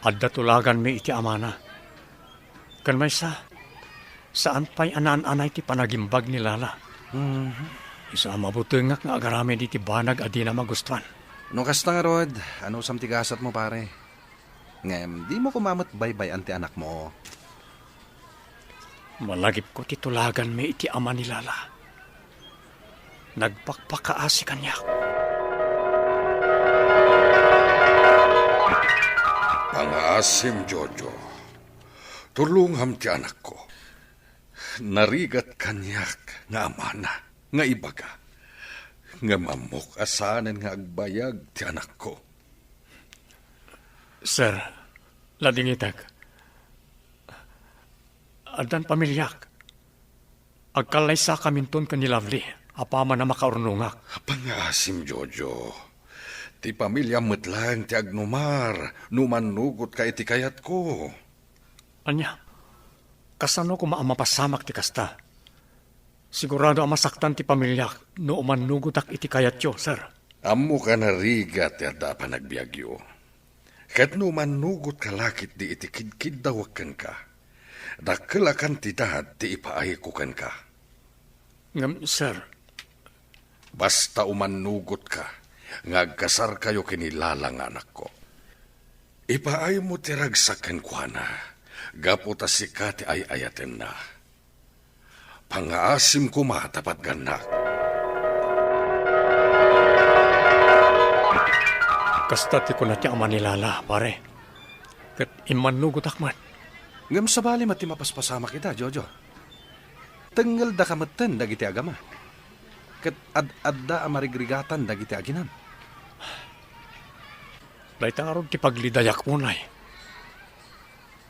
Adda tulaganmi iti amana. Ken maysa, saan pay a naan-anay ti panagimbag ni Lala. Mhm. Isu a mabutengak nga agaramid iti banag a dina magustuan. No kasta ngarud, anusam ti gasatmo, pare? Ngem dimo koma met baybay-an ti anakmo. Malagipko ti tulaganmi iti ama ni Lala. Nagpakpakaasi kaniak. Pangaasim, Jojo. Tulongam ti anakko. Narigat kaniak nga amana nga ibaga. Ngem ammok a saanen nga agbayag ti anakko. Sir, ladingitek. Addan pamiliak. Agkallaysakaminton ken ni Lovely, apaman a makaurnongak. Pangaasim, Jojo. Ti pamiliam met laeng ti agnumar no mannugotka iti kayatko. Ania? Kasano koma a mapasamak ti kasta? Sigurado a masaktan ti pamiliak no umannugotak iti kayatyo, sir. Ammok a narigat ti adda a panagbiagyo. Ket no umannugotka la ketdi iti kidkiddawek kenka, dakkel a kantidad ti ipaayko kenka. Ngem, sir. Basta umannugotka nga agkasarkayo ken ni Lala nga anakko. Ipaaymo ti ragsak kenkuana, gapu ta sika ti ay-ayatenna. Pangaasim koma ta patgannak. Kasta ti kuna ti ama ni Lala, pare. Ket immannugotak met. Ngem sabali met ti mapaspasamak ita, Jojo. Tengngeldaka metten dagiti agama. Ket ad-adda a marigrigatan dagiti aginam. Dayta ngarud ti paglidayak unay.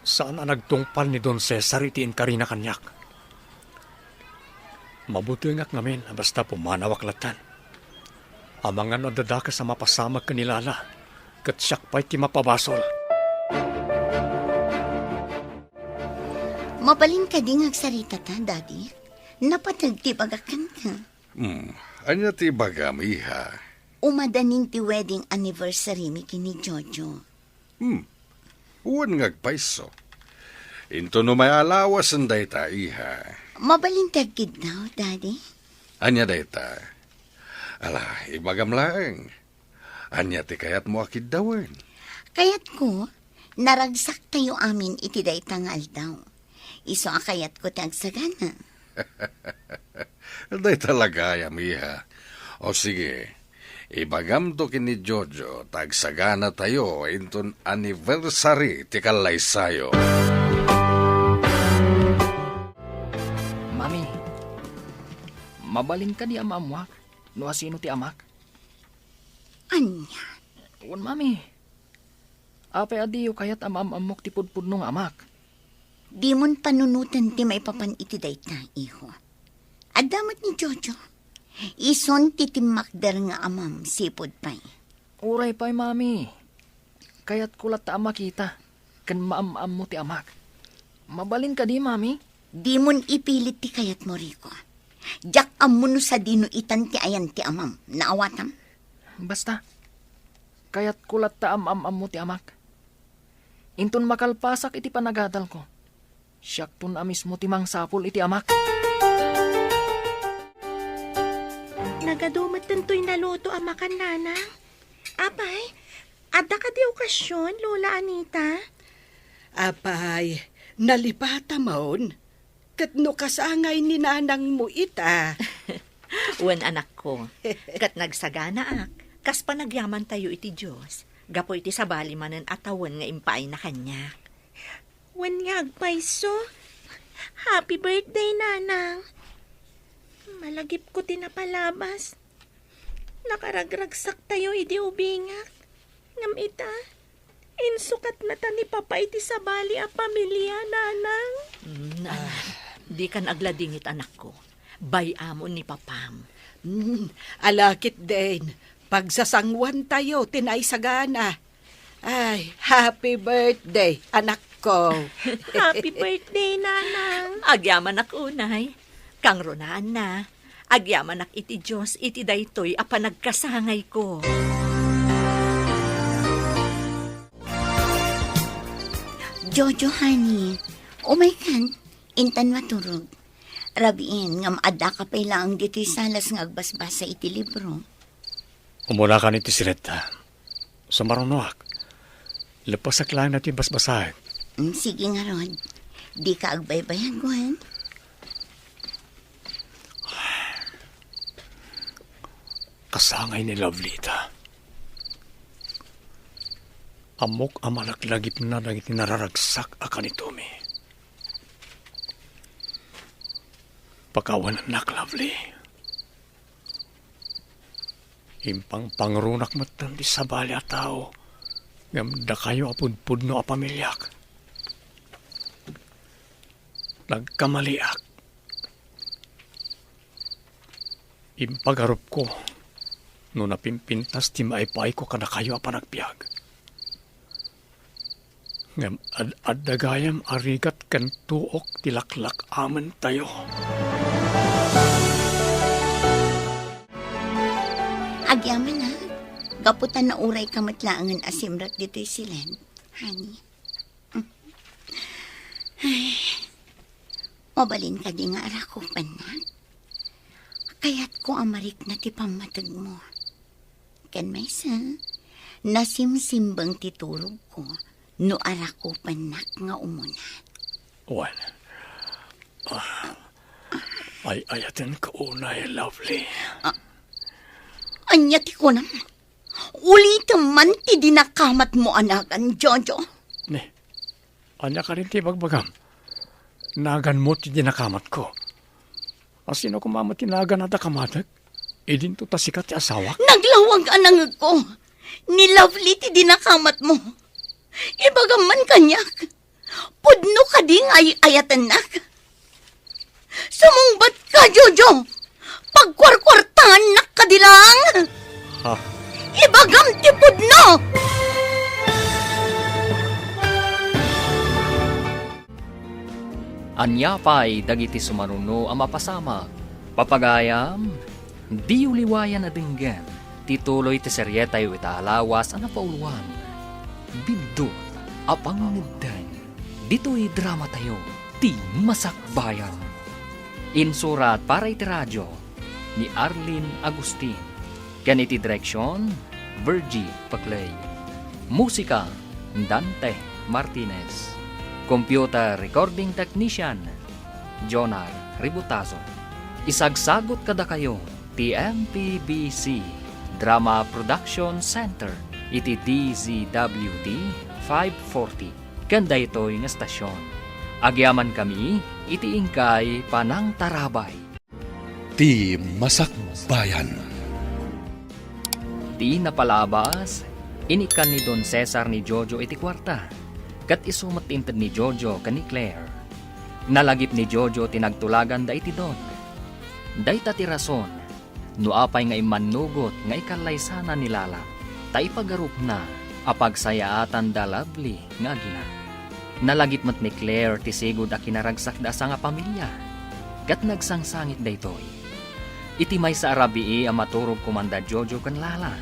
Saan a nagtungpal ni Don Cesar iti inkarina kaniak. Mabutengak ngamin a basta pumanawak latta. Amangan no adda dakes a mapasamak ken ni Lala, ket siak pay ti mapabasol. Mabalin kadi nga agsaritata, Daddy? Napateg ti ibagak kenka. Hmm, ania ti ibagam, iha? Umadanin ti wedding anniversary mi ken ni Jojo. Hmm. Wen nga agpayso. Inton umay a lawasen dayta, iha. Mabalin ti agkiddaw, Daddy? Ania dayta? Ala, ibagam laeng. Ania ti kayatmo a kiddawen? Kayatko, naragsaktayo amin iti dayta nga aldaw. Isu a kayatko ti agsagana. Dayta la gayam, iha. O sige, ibagamto ken ni Jojo ta agsaganatayo inton anniversary ti kallaysayo. Mami, mabalin kadi a maammuak no asino ti amak? Ania? Wen, Mami. Apay a diyo kayat a maam-ammok ti pudpudno nga amak? Dimon panunoten ti maipapan iti dayta, iho. Adda met ni Jojo. Isun ti timmakder nga amam, sipud pay. Uray pay, Mami. Kayatko latta a makita ken maam-ammo ti amak. Mabalin kadi, Mami? Dimon ipilit ti kayatmo, Rico. Diak ammo no sadino itan ti ayan ti amam. Naawatam? Basta, kayatko latta a maam-ammo ti amak. Inton makalpasak iti panagadalko, siakton a mismo ti mangsapul iti amak. Nagadu met daytoy naluto a makan, Nanang. Apay, adda kadi okasion, Lola Anita? Apay, nalipatamon? Ket no kasangay ni nanangmo ita? Wen, anakko, ket nagsaganaak, kas panagyamantayo iti Dios, gapu iti sabali manen a tawen nga impaayna kaniak. Wen nga agpayso. Happy birthday, Nanang. Malagipko ti napalabas. Nakaragragsaktayo idi ubingak. Ngem ita, insukatna ta ni Papa iti sabali a pamilia, Nanang. Mm, anak, dikan agladingit, anakko. Bay-amon ni Papam. Mm, ala ketdin, pagsasanguantayo ti naisagana. Ay, happy birthday, anakko. Happy birthday, Nanang. Agyamanak unay. Kangrunaanna, agyamanak iti Dios iti daytoy a panagkasangayko. Jojo, honey, umaykan, intan maturog. Rabiin, ngem addaka pay laeng ditoy salas nga agbasbasa iti libro. Umunakan iti siletta. Sumarunoak. Leppesek laeng daytoy basbasaek. Mm, sige ngarud. Dika agbaybayag, wen? Kasangay ni Lovely ita. Ammok a malaklagipna dagiti nararagsak a kanitomi. Pakawanennak, Lovely. Impangpangrunak metten ti sabali a tao, ngem dakayo a pudpudno a pamiliak. Nagkamaliak. Impagarupko no napimpintas ti maipayko kadakayo a panagbiag. Ngem ad-adda gayam a rigat ken tuok ti laklak-amentayo. Agyamanak, gapu ta naurayka met laengen a simrek ditoy siled, honey. Ay, mabalin kadi nga arakupennak? Kayatko a marikna ti pammategmo. Ken maysa, nasimsimbeng ti turogko no arakupennak nga umuna. Wen, ah, ay-ayatenka unay, Lovely. Ah, ania ti kunam? Ulitem man ti dinakamatmo a nagan, Jojo. Ne, ania kadi ti ibagbagam? Naganmo ti dinakamatko. A sino koma met ti nagan a dakamatek? Idinto ta sika ti asawak? Naglawag a nangegko. Ni Lovely ti dinakamatmo. Ibagam man kaniak. Pudno kadi nga ay-ayatennak? Sumungbatka, Jojo! Pagkuarkuartaannak kadi laeng! Ha? Ibagam ti pudno! Ania pay dagiti sumaruno a mapasamak? Papagayam, diyo liwayan a denggen ti tuloy ti serietayo ita a lawas a napauluan, Biddut a Pangngeddeng. Ditoy dramatayo, ti Masakbayan. Insurat para iti radio ni Arlene Agustin. Ken iti direksion, Virgie Paclay. Musika, Dante Martinez. Computer recording technician, Jonar Ributazo. Isagsagut kadakayo ti M P B C Drama Production Center iti D Z W T five forty ken daytoy nga estasion. Agyamankami iti inkay panangtarabay. Ti Masakbayan. Ti napalabas, inikkan ni Don Cesar ni Jojo iti kuarta, ket isu met inted ni Jojo ken ni Claire. Nalagip ni Jojo ti nagtulaganda iti Don. Dayta ti rason no apay nga immannugot nga ikallaysana ni Lala, ta ipagarupna a pagsayaatan da Lovely nga agina. Nalagip met ni Claire ti sigud a kinaragsakda a sangapamilia, ket nagsangsangit daytoy. Iti maysa a rabii a maturog koma da Jojo ken Lala,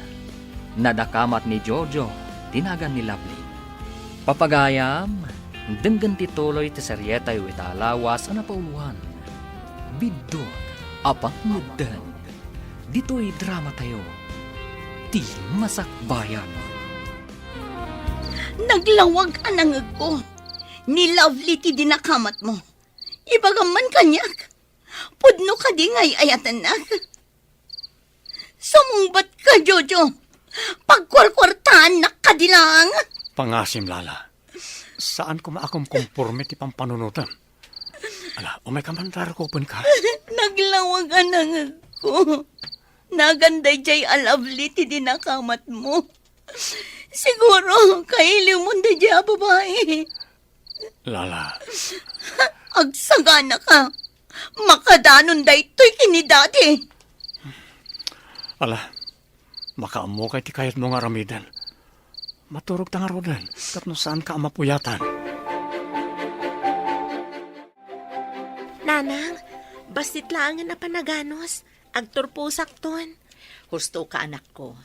nadakamat ni Jojo ti nagan ni Lovely. Papagayam, denggen ti tuloy ti serietayo ita a lawas a napauluan, Biddut a Pangngedden. Ditoy dramatayo, Ti Masakbayan. Naglawag a nangegko. Ni Lovely ti dinakamatmo. Ibagam man kaniak. Pudno kadi nga ay-ayatennak? Sumungbat ka, Jojo. Pagkuarkuartaannak kadi lang. Pangasim, Lala. Saan koma a kumkomporme ti pampanunotem. Ala, umay ka man, rarukupen ka. Naglawag a nangegko. Nagan daydiay a Lovely ti dinakamatmo. Siguro, kailiwmon daydiay a babai. Lala. Agsagana ka. Makadanon daytoy ken ni Daddy. Ala, makaammokay ti kayatmo nga aramiden. Maturogta ngaruden, tapno saanka a mapuyatan. Nanang, bassit laengen a panaganos. Agturposakton. Husto ka, anakko.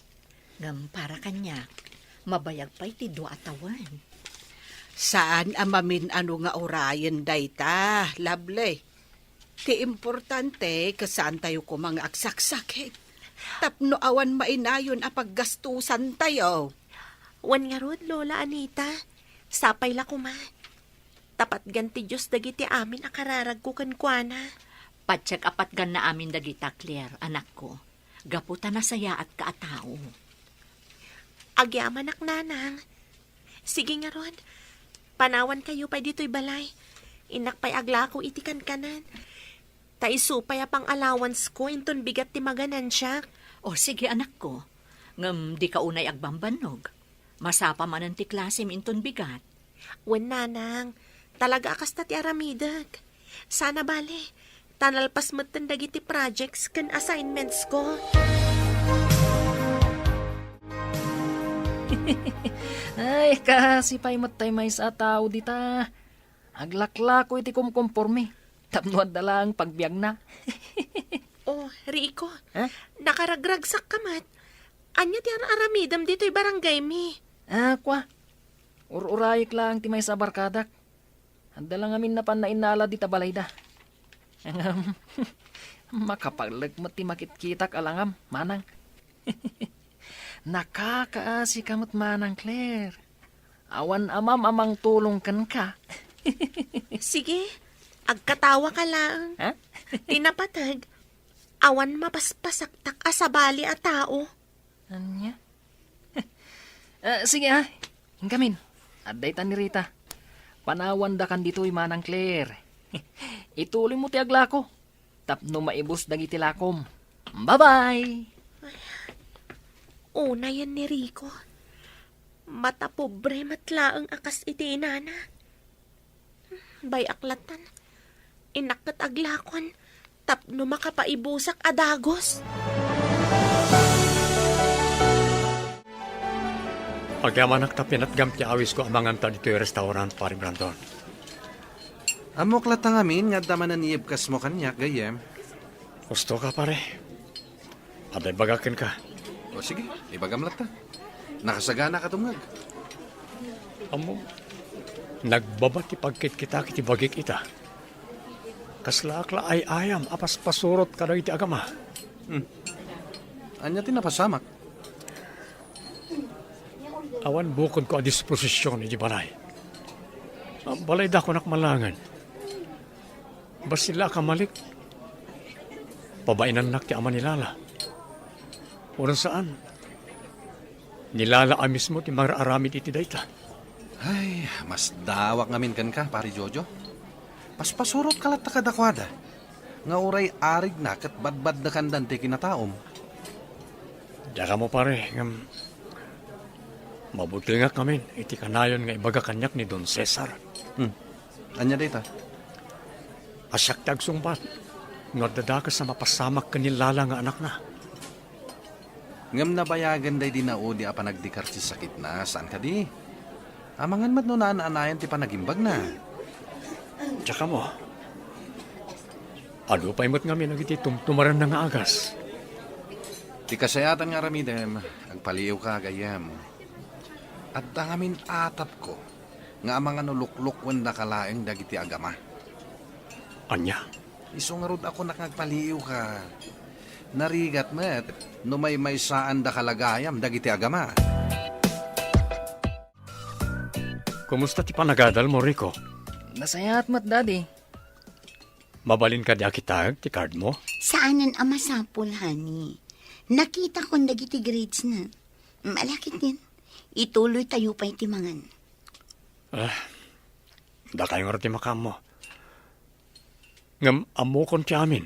Ngem para kaniak, mabayag pay ti dua a tawen. Saan a mamin-ano nga urayen dayta, Lovely. Ti importante, ket saantayo koma nga agsaksakit. Tapno awan mainayon a paggastusantayo. Wen ngarud, Lola Anita, sapay la koma. Ta patgan ti Dios dagiti amin a kararagko kenkuana. Patiek a patganna amin dagita, Claire, anakko, gapu ta nasayaatka a tao. Agyamanak, Nanang. Sige ngarud, panawankayo pay ditoy balay. Innak pay aglako iti kankanan. Ta isu pay a pang-allowancesko inton bigat ti maganansiak. O, sige, anakko. Ngem dika unay agbambannog. Masapa manen ti klasem inton bigat. Wen, Nanang. Talaga a kasta ti aramidek. Sana bale, ta nalpas metten dagiti projects ken assignmentsko. Ay, kaasi pay met tay maysa a tao dita. Aglaklako iti kumkomporme tapno adda laeng pagbiagna. Oh, Rico, ha? Nakaragragsakka met. Ania ti ar-aramidem ditoy barangaymi? Ah, kua. Ur-urayek laeng ti maysa a barkadak. Adda la ngamin napan nainnala dita balayda. Ngem, makapaglek met ti makitkitak a langam, manang. Nakakaasika met manang, Claire. Awan amam a mangtulong kenka. Sige, agkatawaka laeng. Ha? Ti napateg, awan mapaspasaktak a sabali a tao. Ania? Ah, sige, ah. Inkamin, adda itan ni Rita. Panawandakan ditoy, manang Claire. Ituloymo ti aglako tapno maibus dagiti lakom. Bye-bye! Unayen ni Rico. Matapobre met laeng a kas iti inana. Bay-ak latan. Innak ket aglakon tapno makapaibusak a dagus. Agyamanak ta pinatgam ti awisko a manganta ditoy restaurant, Pare Brandon. Ammok latta ngamin nga adda manen iibkasmo kaniak, gayyem. Husto ka, pare. Adda ibagak kenka. O sige, ibagam latta. Nakasagana ka tumngeg. Ammom, nagbaba ti pagkitkitak iti bagik ita. Kaslaak la ay-ayam a paspasurot kadagiti agama. Hmm. Ania ti napasamak? Awan bukodko a disposision iti balay. Ah, balaydakonak malangen. Bassit la a kamalik. Pabainannak ti ama ni Lala. Wen saan, ni Lala a mismo ti mangararamid iti dayta. Ay, masdaawak ngamin kenka, Pare Jojo. Paspasurotka latta kadakuada nga uray arigna ket badbadnekandan ti kinataom. Diak ammo, pare, ngem mabutengak ngamin iti kanayon nga ibaga kaniak ni Don Cesar. Hmm. Ania dayta? A siak ti agsungbat no adda dakes a mapasamak ken ni Lala nga anakna. Ngem nabayagen daydi naudi a panagdikar ti sakitna, saan kadi? Amangan met no naan-anayan ti panagimbagna. Diak ammo. Adu pay met ngamin dagiti tumtumarenna nga agas. Ti kasayaatan nga aramidem, agpaliiwka, gayyem. Adda ngamin atapko nga amangan no luklokuendaka laeng dagiti agama. Ania? Isu ngarud a kunak nga agpaliiwka. Narigat met no maymaysaandaka la gayam dagiti agama. Kumusta ti panagadalmo, Rico? Nasayaat met, Daddy. Mabalin kadi a kitaek ti cardmo? Saanen a masapul, honey. Nakitakon dagiti gradesna. Malakit din. Ituloytayo pay ti mangan. Ah, dakayo ngarud ti makaammo. Ngem ammokon ti amin.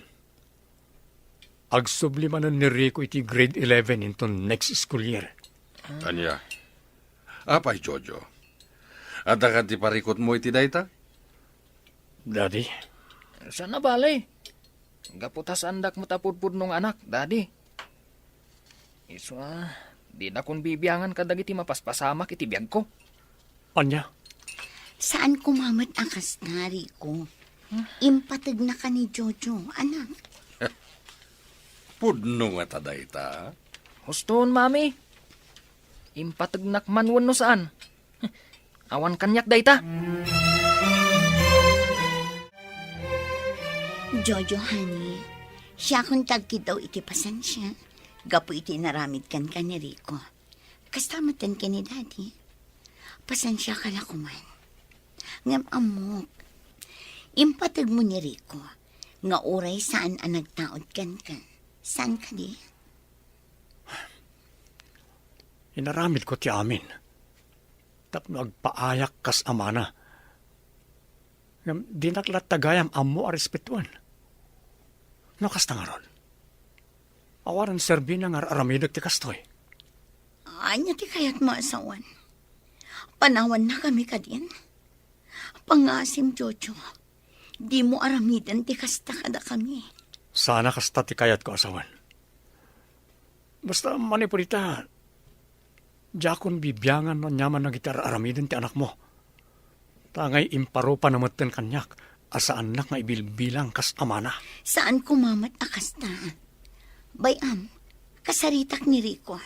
Agsubli manen ni Rico iti grade eleven inton next school year. Ania? Apay, Jojo? Adda kadi parikutmo iti dayta? Daddy? Saan a bale. Gapu ta saandak met a pudpudno nga anak, Daddy. Isu a, dinakon bibiangan kadagiti mapaspasamak iti biagko. Ania? Saan koma met a kasta, Rico. Impategnaka ni Jojo, anak. Pudno ngata dayta? Husto, Mami. Impategnak man wenno saan. Awan kaniak dayta. Jojo, honey, siakon ti agkiddaw iti pasensia gapu iti inaramid kenka ni Rico. Kasta metten ken ni Daddy. Pasensiaka la koman. Ngem ammok, impategmo ni Rico nga uray saan a nagtaud kenka. Saan kadi? Inaramidko ti amin tapno agpaayak kas amana. Ngem dinak latta gayam ammo a respetuen. No kasta ngarud, awanen serbina nga ar-aramidek ti kastoy. Ania ti kayatmo a sawen? Panawannakami kadin? Pangasim, Jojo. Dimo aramiden ti kasta kadakami. Saan a kasta ti kayatko a sawen. Basta manipud ita, diakon bibiangan no aniaman dagiti ar-aramiden ti anakmo. Ta ngay imparupa na metten kaniak a saannak nga ibilbilang kas amana. Saan koma met a kasta. Bay-am, kasaritak ni Rico.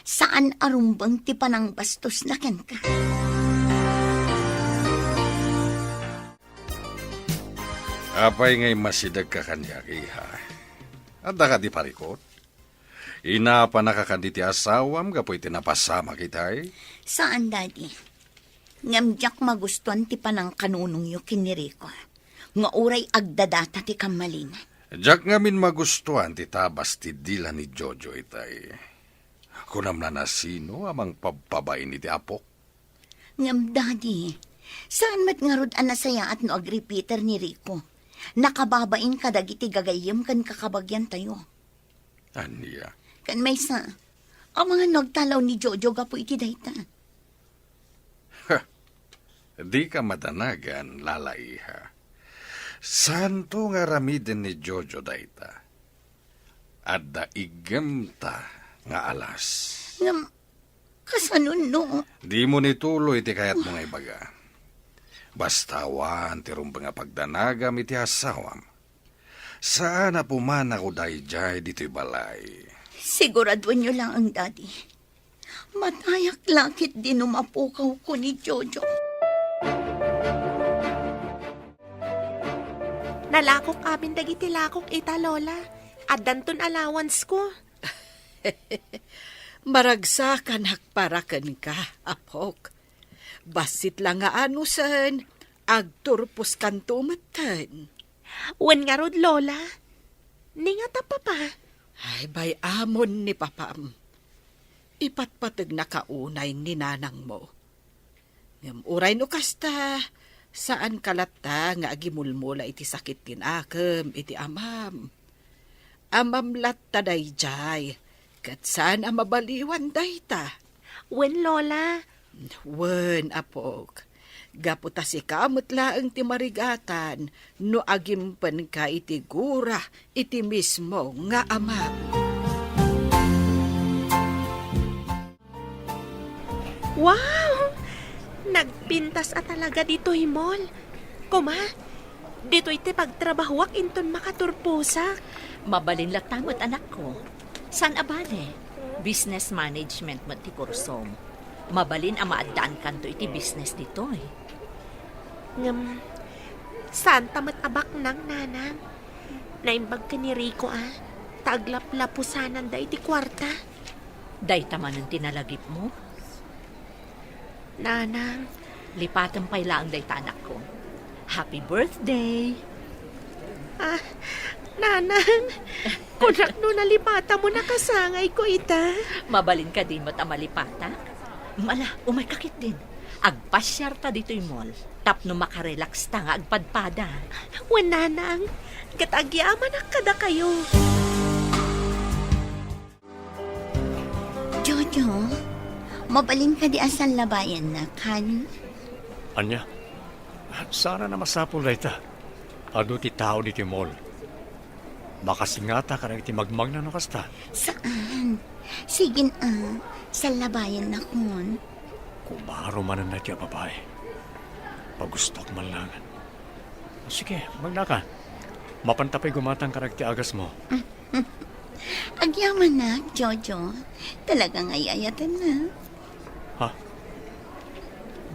Saan a rumbeng ti panangbastosna kenka. Apay nga immasidegka kaniak, iha? Adda kadi parikut? Inapanaka kadi ti asawam gapu iti napasamak itay? Saan, Daddy. Ngem diak magustuan ti panangkanunongyo ken ni Rico, nga uray agdadata ti kammalina. Diak ngamin magustuan ti tabas ti dila ni Jojo itay. Kunam la, nasino a mangpabpabain iti apok? Ngem, Daddy, saan met ngarud a nasayaat no agripiter ni Rico? Nakababain kadagiti gagayyem ken kakabagiantayo. Ania? Ken maysa, amangan no agtalaw ni Jojo gapu iti dayta. Ha! Dika madanagan, Lala, iha. Saanto nga aramiden ni Jojo dayta. Adda iggemta nga alas. Ngem, kasano no? Dimo ituloy ti kayatmo nga ibaga. Basta awan ti rumbeng a pagdanagam iti asawam. Saan a pumanako daydiay ditoy balay. Siguraduenyo laeng, Daddy. Matayak la ketdi no mapukawko ni Jojo. Nalakok amin dagiti lakok ita, Lola. Addanton allowance ko. Maragsakanak para kenka, apok. Bassit la nga anusen, agturposkanto metten. Wen ngarud, Lola. Ni ngata, Papa? Ay, bay-amon ni Papam. Ipatpategnaka unay ni nanangmo. Ngem uray no kasta, saanka latta nga agimulmula iti sakit ti nakem iti amam. Amam latta daydiay, ket saan a mabaliwan dayta. Wen, Lola. Wen, apok. Gapu ta sika met laeng ti marigatan no agimpenka iti gura iti mismo nga amam. Wow! Nagpintas a talaga ditoy mall. Kuma, ditoy ti pagtrabahuak inton makaturposak. Mabalin latta met, anakko. Saan a bale, business management met ti kursom. Mabalin a maaddaankanto iti business ditoy. Ngem, saanta met a baknang, nanang. Naimbag ken ni Rico a, ta aglaplapusananda iti kuarta. Dayta manen ti nalagipmo? Nanang. Lipatem pay laeng dayta, anakko. Happy birthday! Ah, nanang, kunak no nalipatamon a kasangayko ita. Mabalin kadi met a malipatak? Ala, umayka ketdin. Agpasiarta ditoy mall tapno makarelaxta nga agpadpada. Wen, nanang, ket agyamanak kadakayo. Jojo, mabalin kadi a sallabayannak, honey? Ania? Saan a masapul dayta. Adu ti tao ditoy mall. Makasingata kadagiti magmagna no kasta. Saan? Sige a, sallabayannakon. Kumaro manen daytoy a babai. Pagustok man laeng. Sige, magnaka. Mapanta pay gumatang kadagiti agasmo. Agyamanak, Jojo. Talaga nga ay-ayatennak. Ha?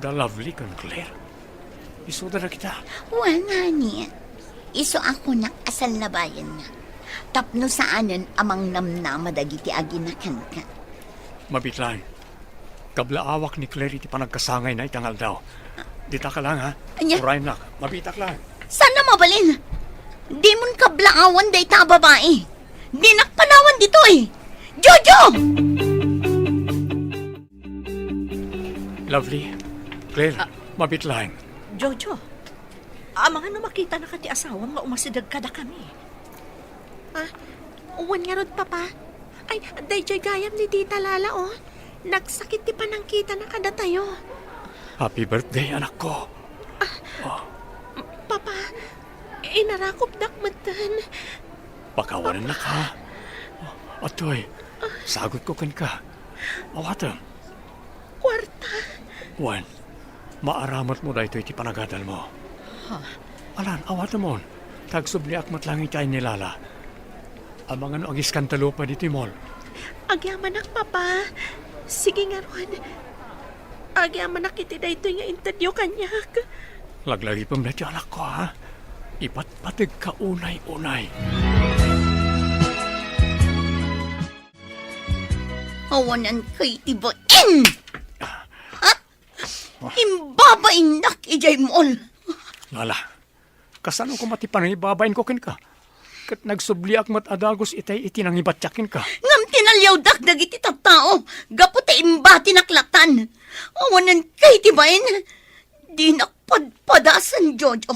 The lovely ken Claire? Isuda dagita? Wen, honey. Isu a kunak a sallabayannak. Tapno saanen a mangnamnama dagiti agina kenka. Mabiit laeng. Kablaawak ni Claire iti panagkasangayna ita nga aldaw. Ditaka laeng, ha? Ania? Urayennak. Mabiitak laeng. Saan a mabalin? Dimon kablaawan dayta a babai. Dinak panawan ditoy. Jojo! Lovely, Claire, Ah. mabiit laeng. Jojo, amangan no makitanaka ti asawam nga umasideg kadakami. Ah, wen ngarud, Papa. Ay, daydiay gayam ni Tita Lala, oh. Nagsakit ti panangkitana kadatayo. Happy birthday, anakko. Ah, Oh. Papa, inarakupdak metten. Pakawanennak, ha? Atoy, sagutko kenka. Awatem. Kuarta. Wen, maaramatmo daytoy ti panagadalmo. Ha? Alan, awatemon. Ta agsubliak met laeng iti ay ni Lala. Amangan no agiskandalo pay ditoy mall. Agyamanak, Papa. Sige ngarud. Agyamanak iti daytoy nga intedyo kaniak. Laglagipem daytoy, anakko, ha? Ipatpategka unay-unay. Awanan kay ti bain! Ha? Imbabainnak idiay mall. Lala, kasano koma ti panangibabainko kenka? Ket nagsubliak met a dagus itay iti nangibatiak kenka. Ngem tinaliawdak dagiti tattao gapu ta imbatinak latan. Awanan kay ti bain. Dinak padpadasen, Jojo.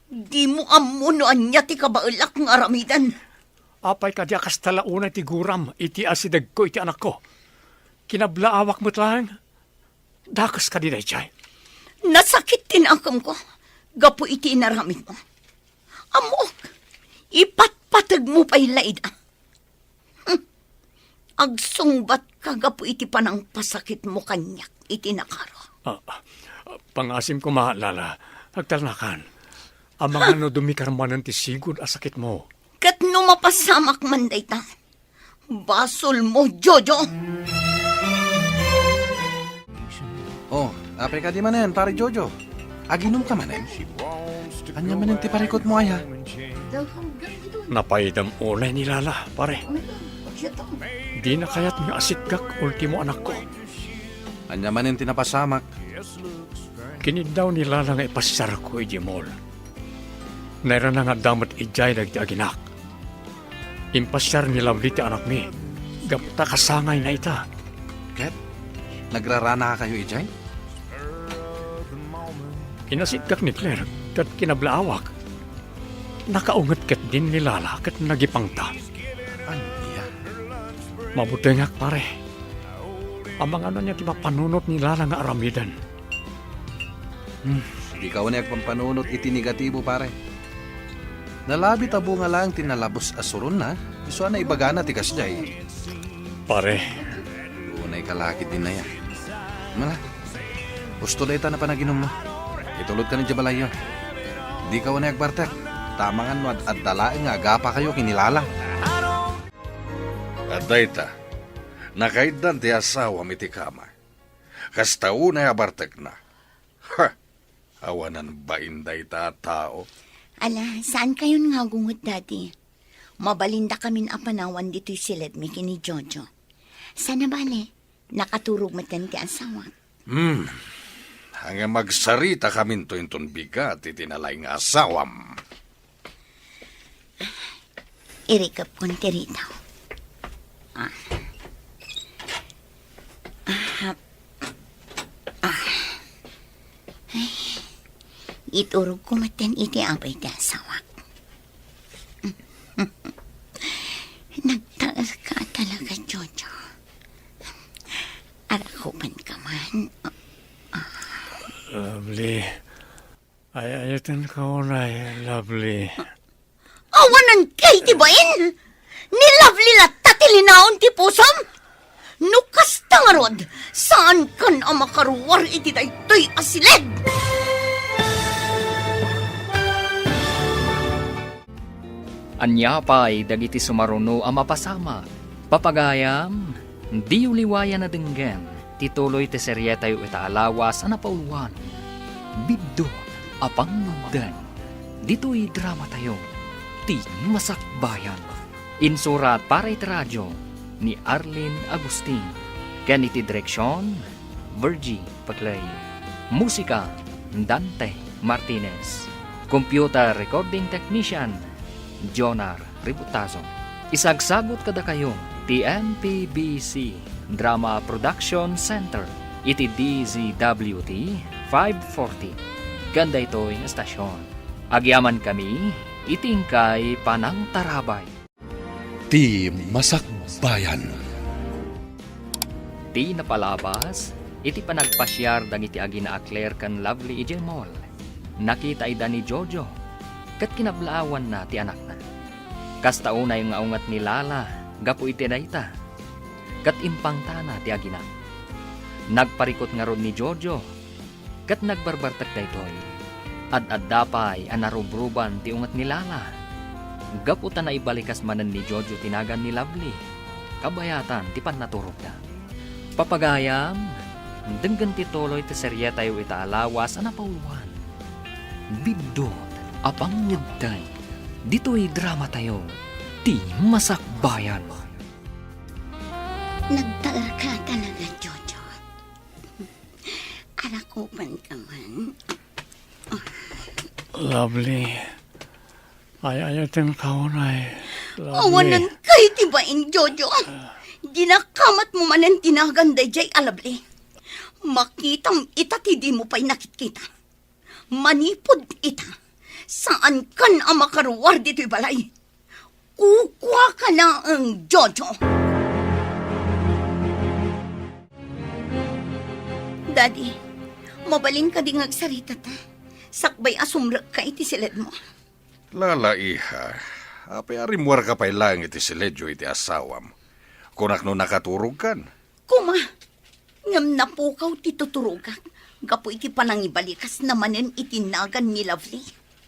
Dimo ammo no ania ti kabaelak nga aramiden. Apay kadi a kasta la unay ti guram iti asidegko iti anakko? Kinablaawak met laeng. Dakes kadi daydiay? Nasakit ti nakemko gapu iti inaramidmo. Ammok, ipatpategmo pay la ida. Hmm. Agsungbatka gapu iti panangpasakitmo kaniak iti nakaro. Ah, ah, pangasim koma, Lala. Agtalnakan. Amangan no dumikar manen ti sigud a sakitmo. Ket no mapasamak man dayta, basolmo, Jojo! Oh, apay kadi manen, Pare Jojo? Aginomka manen? Ania manen ti parikutmo aya? Napaydam unay ni Lala, pare. Dina kayat nga asitgak ultimo anakko. Ania manen ti napasamak? Kiniddaw ni Lala nga ipasiarko idiay mall. Nairana nga adda met idiay dagiti aginak. Impasiar ni Lovely ti anakmi gapu ta kasangayna ita. Ket nagraranakayo idiay? Inasitgak ni Claire ket kinablaawak. Nakaunget ketdin ni Lala ket nagipangta. Ania? Mabutengak, pare. Amangan no ania ti mapanunot ni Lala nga aramiden. Hmm. Dika unay agpampanunot iti negatibo, pare. Nalabi ta bunga laeng ti nalabes a suronna, isu a naibagana ti kasdiay. Pare. Unay ka la ketdin aya. Mala, husto dayta napanaginummo. Itulodka idiay balayyo. Dika unay agbartek, ta amangan no ad-adda laeng nga agapakayo ken ni Lala. Adda ita, nakaiddan ti asawam iti kama. Kasta unay a bartekna. Ha! Awanan bain dayta a tao. Ala, saankayon nga agungot, Daddy. Mabalindakamin a panawan ditoy siledmi ken ni Jojo. Sana bale, nakaturog metten ti asawak. Hmm. Ngem agsarita kaminto inton bigat iti nalaing nga asawam. Irikepkon ti ritaw. Ah. Ah. Ah. Ay. Iturogko metten iti apay ti asawak. Nagtaerka talaga, Jojo. Arakupanka man. Lovely. Ay-ayatenka unay, Lovely. Awanan kay ti bain? Ni Lovely latta ti linaon ti pusom? No kasta ngarud, saankan a makaruar iti daytoy a siled. Ania pay dagiti sumaruno a mapasamak? Papagayam, diyo liwayan a denggen ti tuloy ti serietayo ita a lawas a napauluan, Biddut a Pangnguddeng, ditoy dramatayo, Ti Masakbayan. Insurat para iti radio ni Arlene Agustin, ken iti direksion, Virgie Paclay. Musika, Dante Martinez. Computer recording technician, Jonar Ributazo. Isagsagut kadakayo ti M P B C Drama Production Center iti D Z W T five forty. Ken daytoy nga estasion, agyamankami iti inkay panangtarabay. Ti Masakbayan. Ti napalabas, iti panagpasiar dagiti agina a Claire ken Lovely idiay mall, nakita ida ni Jojo, ket kinablaawanna ti anakna. Kasta unay nga unget ni Lala gapu iti dayta, ket impangtana ti agina. Nagparikut ngarud ni Jojo, ket nagbarbartek daytoy. Ad-adda pay a narubruban ti unget ni Lala. Gapu ta naibalikas manen ni Jojo ti nagan ni Lovely, kabayatan ti pannaturogda. Papagayam, denggen ti tuloy ti serietayo ita a lawas a napauluan, Biddut a Pangnguddeng, ditoy dramatayo, Ti Masakbayan. Nagtaerka talaga, Jojo. Arakupanka man. Lovely. Ay-ayatenka unay, Lovely. Awanan kay ti bain, Jojo. Dinakamatmo manen ti nagan daydiay a Lovely. Makitam ita ti dimo pay nakitkita. Manipud ita, saankan a makaruar ditoy balay. Kukuaka laeng, Jojo. Daddy, mabalin kadi nga agsarita ta? Sakbay a sumrekka iti siledmo. Lala, iha, apay a rimmuarka pay laeng iti siledyo iti asawam? Kunak no nakaturogkan? Kuma, ngem napukaw ti tuturogak gapu iti panangibalikasna manen iti nagan ni Lovely.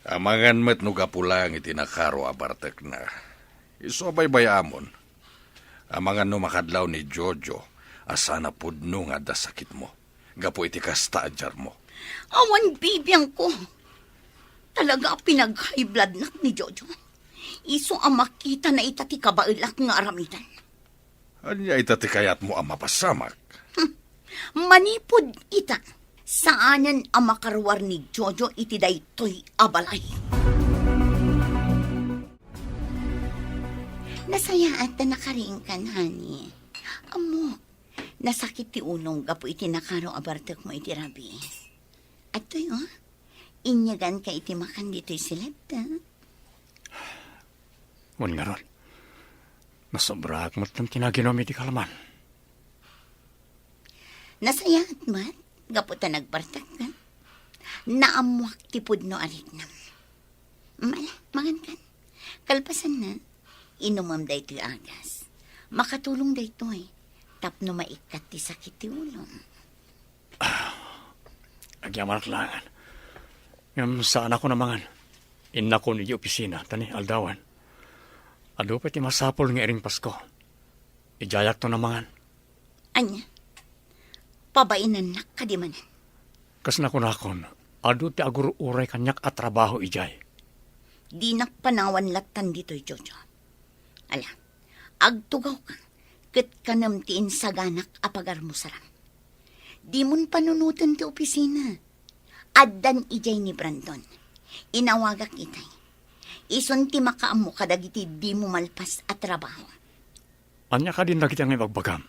Amangan met no gapu laeng iti nakaro a bartekna. Isu a baybay-amon. Amangan no makadlaw ni Jojo a sana pudno nga adda sakitmo gapu iti kasta a diarmo. Awan bibiangko. Talaga a pinag-high bloodnak ni Jojo. Isu a makitana ita ti kabaelak nga aramiden. Ania ita ti kayatmo a mapasamak? Hmm. Manipud ita, saanen a makaruar ni Jojo iti daytoy a balay. Nasayaat ta nakariingkan, honey. Ammok, nasakit ti ulom gapu iti nakaro a bartekmo iti rabii. Adtoy, oh, inyaganka iti makan ditoy siled ta. Wen ngarud, nasobraak met ti naginum iti kalaman. Nasayaat met gapu ta nagbartekka. Naammoak ti pudno a riknam. Mala, mangankan. Kalpasanna, inumem daytoy agas. Makatulong daytoy tapno maikkat ti sakit ti ulom. Agyamanak laengen. Ngem saanakon a mangan. Innakon idiay opisina, ta ni aldawen, adu pay ti masapul nga iring Pasko. Idiayakton a mangan. Ania? Pabainennak kadi manen? Kas nakunakon, adu ti agur-uray kaniak a trabaho idiay. Dinak panawan lattan ditoy, Jojo. Ala, agtugawka, ket kanem ti insaganak a pagarmusaram. Dimon panunoten ti opisina. Addan idiay ni Brandon. Inawagak itay. Isun ti makaammo kadagiti dimo malpas a trabaho. Ania kadin dagiti nga ibagbagam?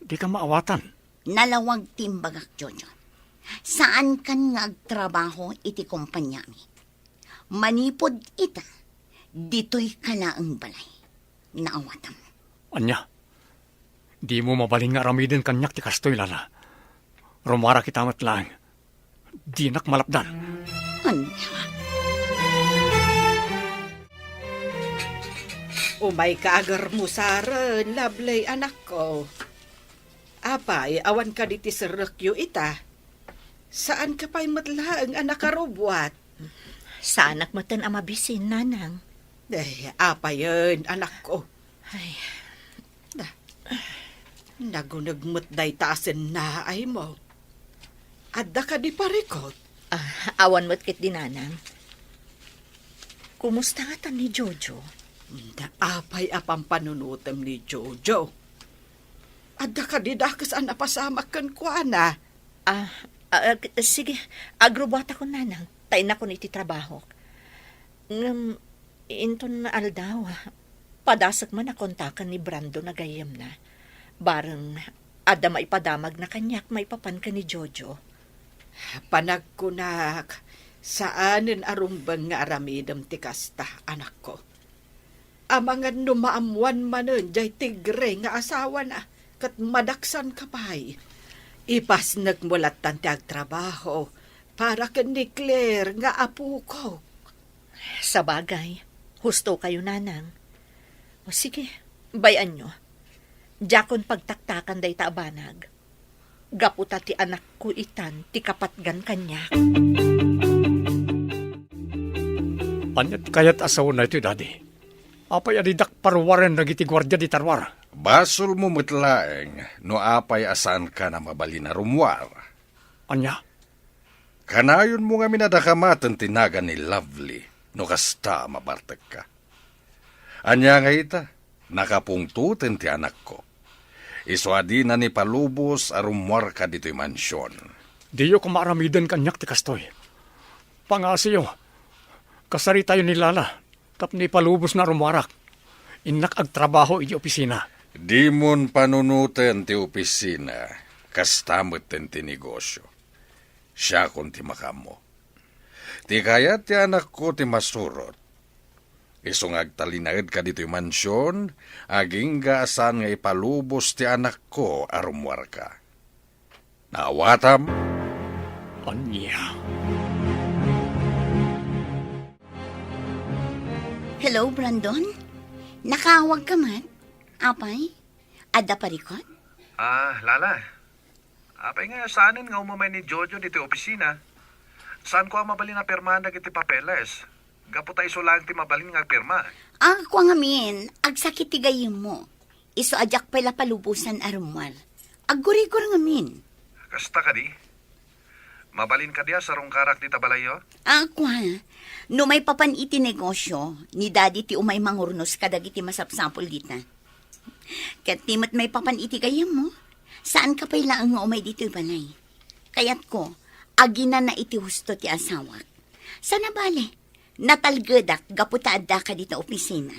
Dika maawatan. Nalawag ti imbagak, Jojo. Saankan nga agtrabaho iti kompaniami. Manipud ita, ditoy ka laeng balay. Naawatam. Ania? Dimo mabalin nga aramiden kaniak ti kastoy, Lala. Rummuarak ita met laeng. Dinak malapdan. Ania? Umayka agarmusaren, Lovely, anakko. Apay, awan kadi ti serrekyo ita? Saanka pay met laeng a nakarubbuat? Saanak metten a mabisin, Nanang. Eh, apayen, anakko? Ay. Na, naguneg met dayta a sennaaymo. Adda kadi parikut? Ah, awan met ketdi, Nanang. Kumusta ngatan ni Jojo? Da, apay a pampanunotem ni Jojo? Adda kadi dakes a napasamak kenkuana? Ah, ah, ag-, sige, agrubbuatakon, Nanang, ta innakon iti trabahok. Ngem, inton aldaw, padasek man a kontaken ni Brandon a gayyemna. Bareng, adda maipadamagna kaniak maipapan ken ni Jojo. Panagkunak, saanen a rumbeng nga aramidem ti kasta, anakko. Amangan no maammoan manen jay tigre nga asawana, ket madaksanka pay. Ipasnekmo lattan ti agtrabaho para ken ni Claire nga apokok. Sabagay, husto kayo, Nanang. O sige, bay-anyo. Diakon pagtaktakan dayta a banag. Gapu ta ti anakko itan ti kapatgan kaniak. Ania ti kayat a saona itoy, Daddy? Apay a didak paruaren dagiti guardia dita ruar? Basolmo met laeng no apay a saankan a mabalin a rummuar. Ania? Kanayonmo ngamin a dakamaten ti nagan ni Lovely no kasta a mabartekka. Ania ngay ita? Nakapungtoten ti anakko. Isu a dina ipalubos a rummuarka ditoy mansion. Diyo koma aramiden kaniak ti kastoy. Pangngasiyo, kasaritayo ni Lala tapno ipalubosna a rummuarak. Innak agtrabaho iti opisina. Dimon panunoten ti opisina, kasta metten ti negosio. Siakon ti makaammo. Ti kayat ti anakko ti masurot. Isu nga agtalinaedka ditoy mansion, agingga a saan nga ipalubos ti anakko a rummuarka. Naawatam? Ania? Hello, Brandon? Nakaawagka met? Apay? Adda parikut? Ah, Lala. Apay nga saanen nga umumay ni Jojo ditoy opisina? Saanko a mabalin a pirmaan dagiti papeles. Gapu ta isu laeng ti mabalin nga agpirma. Ah, kua ngamin, agsakit ti gayyemmo. Isu a diak pay la palubosan a rummuar. Aggurigor ngamin. Kasta kadi? Mabalin kadi a sarungkarak dita balayyo? Ah, kua. No maipapan iti negosio, ni Daddy ti umay mangurnos kadagiti masapsapul dita. Ket ti met maipapan iti gayyemmo, saanka pay laeng nga umay ditoy balay. Kayatko, aginana iti husto ti asawak. Sana bale, natalgedak gapu ta addaka dita opisina.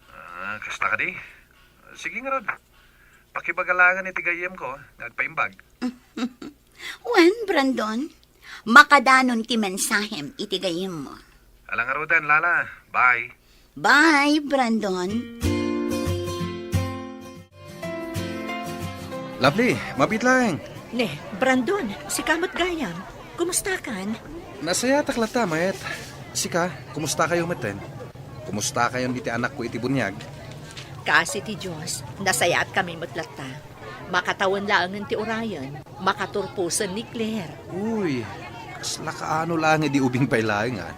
Ah, kasta kadi? Sige ngarud. Pakibaga laengen iti gayyemko nga agpaimbag. Wen, Brandon, makadanon ti mensahem iti gayyemmo. Ala ngaruden, Lala. Bye. Bye, Brandon. Lovely, mabiit laeng. Ne, Brandon, sika met gayam. Kumustakan? Nasayaatak latta, met. Sika, kumusta kayo metten? Kumusta kayon iti anakko iti buniag? Kaasi ti Dios, nasayaat kami met latta. Makatawen laengen ti urayen, makaturposen ni Claire. Uy, kasla kaano laeng idi ubing pay laeng, ah.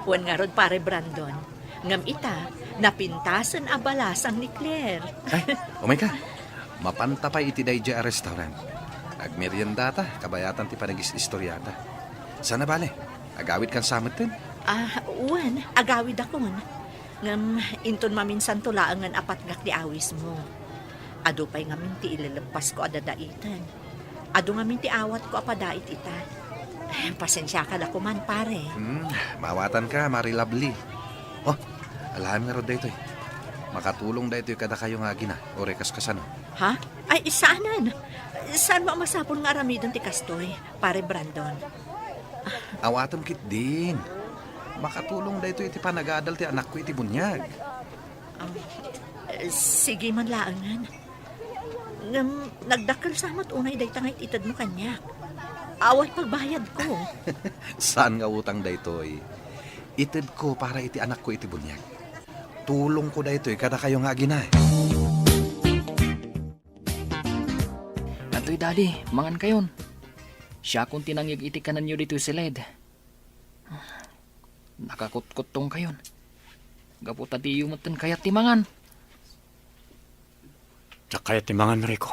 Wen ngarud, Pare Brandon. Ngem ita, napintasen a balasang ni Claire. Ay, umay ka. Mapanta pay iti daydiay a restaurant. Agmeriendata, kabayatan ti panagis-istoriata. Sana bale, agawidkan sa metten? Ah, wen, agawidakon. Ngem inton maminsanto laengen a patgak ti awismo. Adu pay ngamin ti ilellepasko a dadaiten. Adu ngamin ti awatko a padait ita. Pasensiaka la koman, pare. Hmm, maawatanka, Mari Lovely. Oh, alaem ngarud daytoy. Makatulong daytoy kadakayo nga agina, uray kaskasano. Ha? Ay, saanen. Saanmo a masapul nga aramiden ti kastoy, Pare Brandon? Awatem ketdin. Makatulong daytoy iti panagadal ti anakko iti buniag. Ah, sige man laengen. Ngem nagdakkel sa met unay dayta nga it-itedmo kaniak. Awan pagbayadko. Saan nga utang daytoy? Itedko para iti anakko iti buniag. Tulongko daytoy kadakayo nga agina. Adtoy, Daddy, mangankayon. Siakon ti nangyeg iti kanenyo ditoy siled. Nakakutkuttongkayon. Gapu ta diyo metten kayat ti mangan. Diak kayat ti mangan, Rico.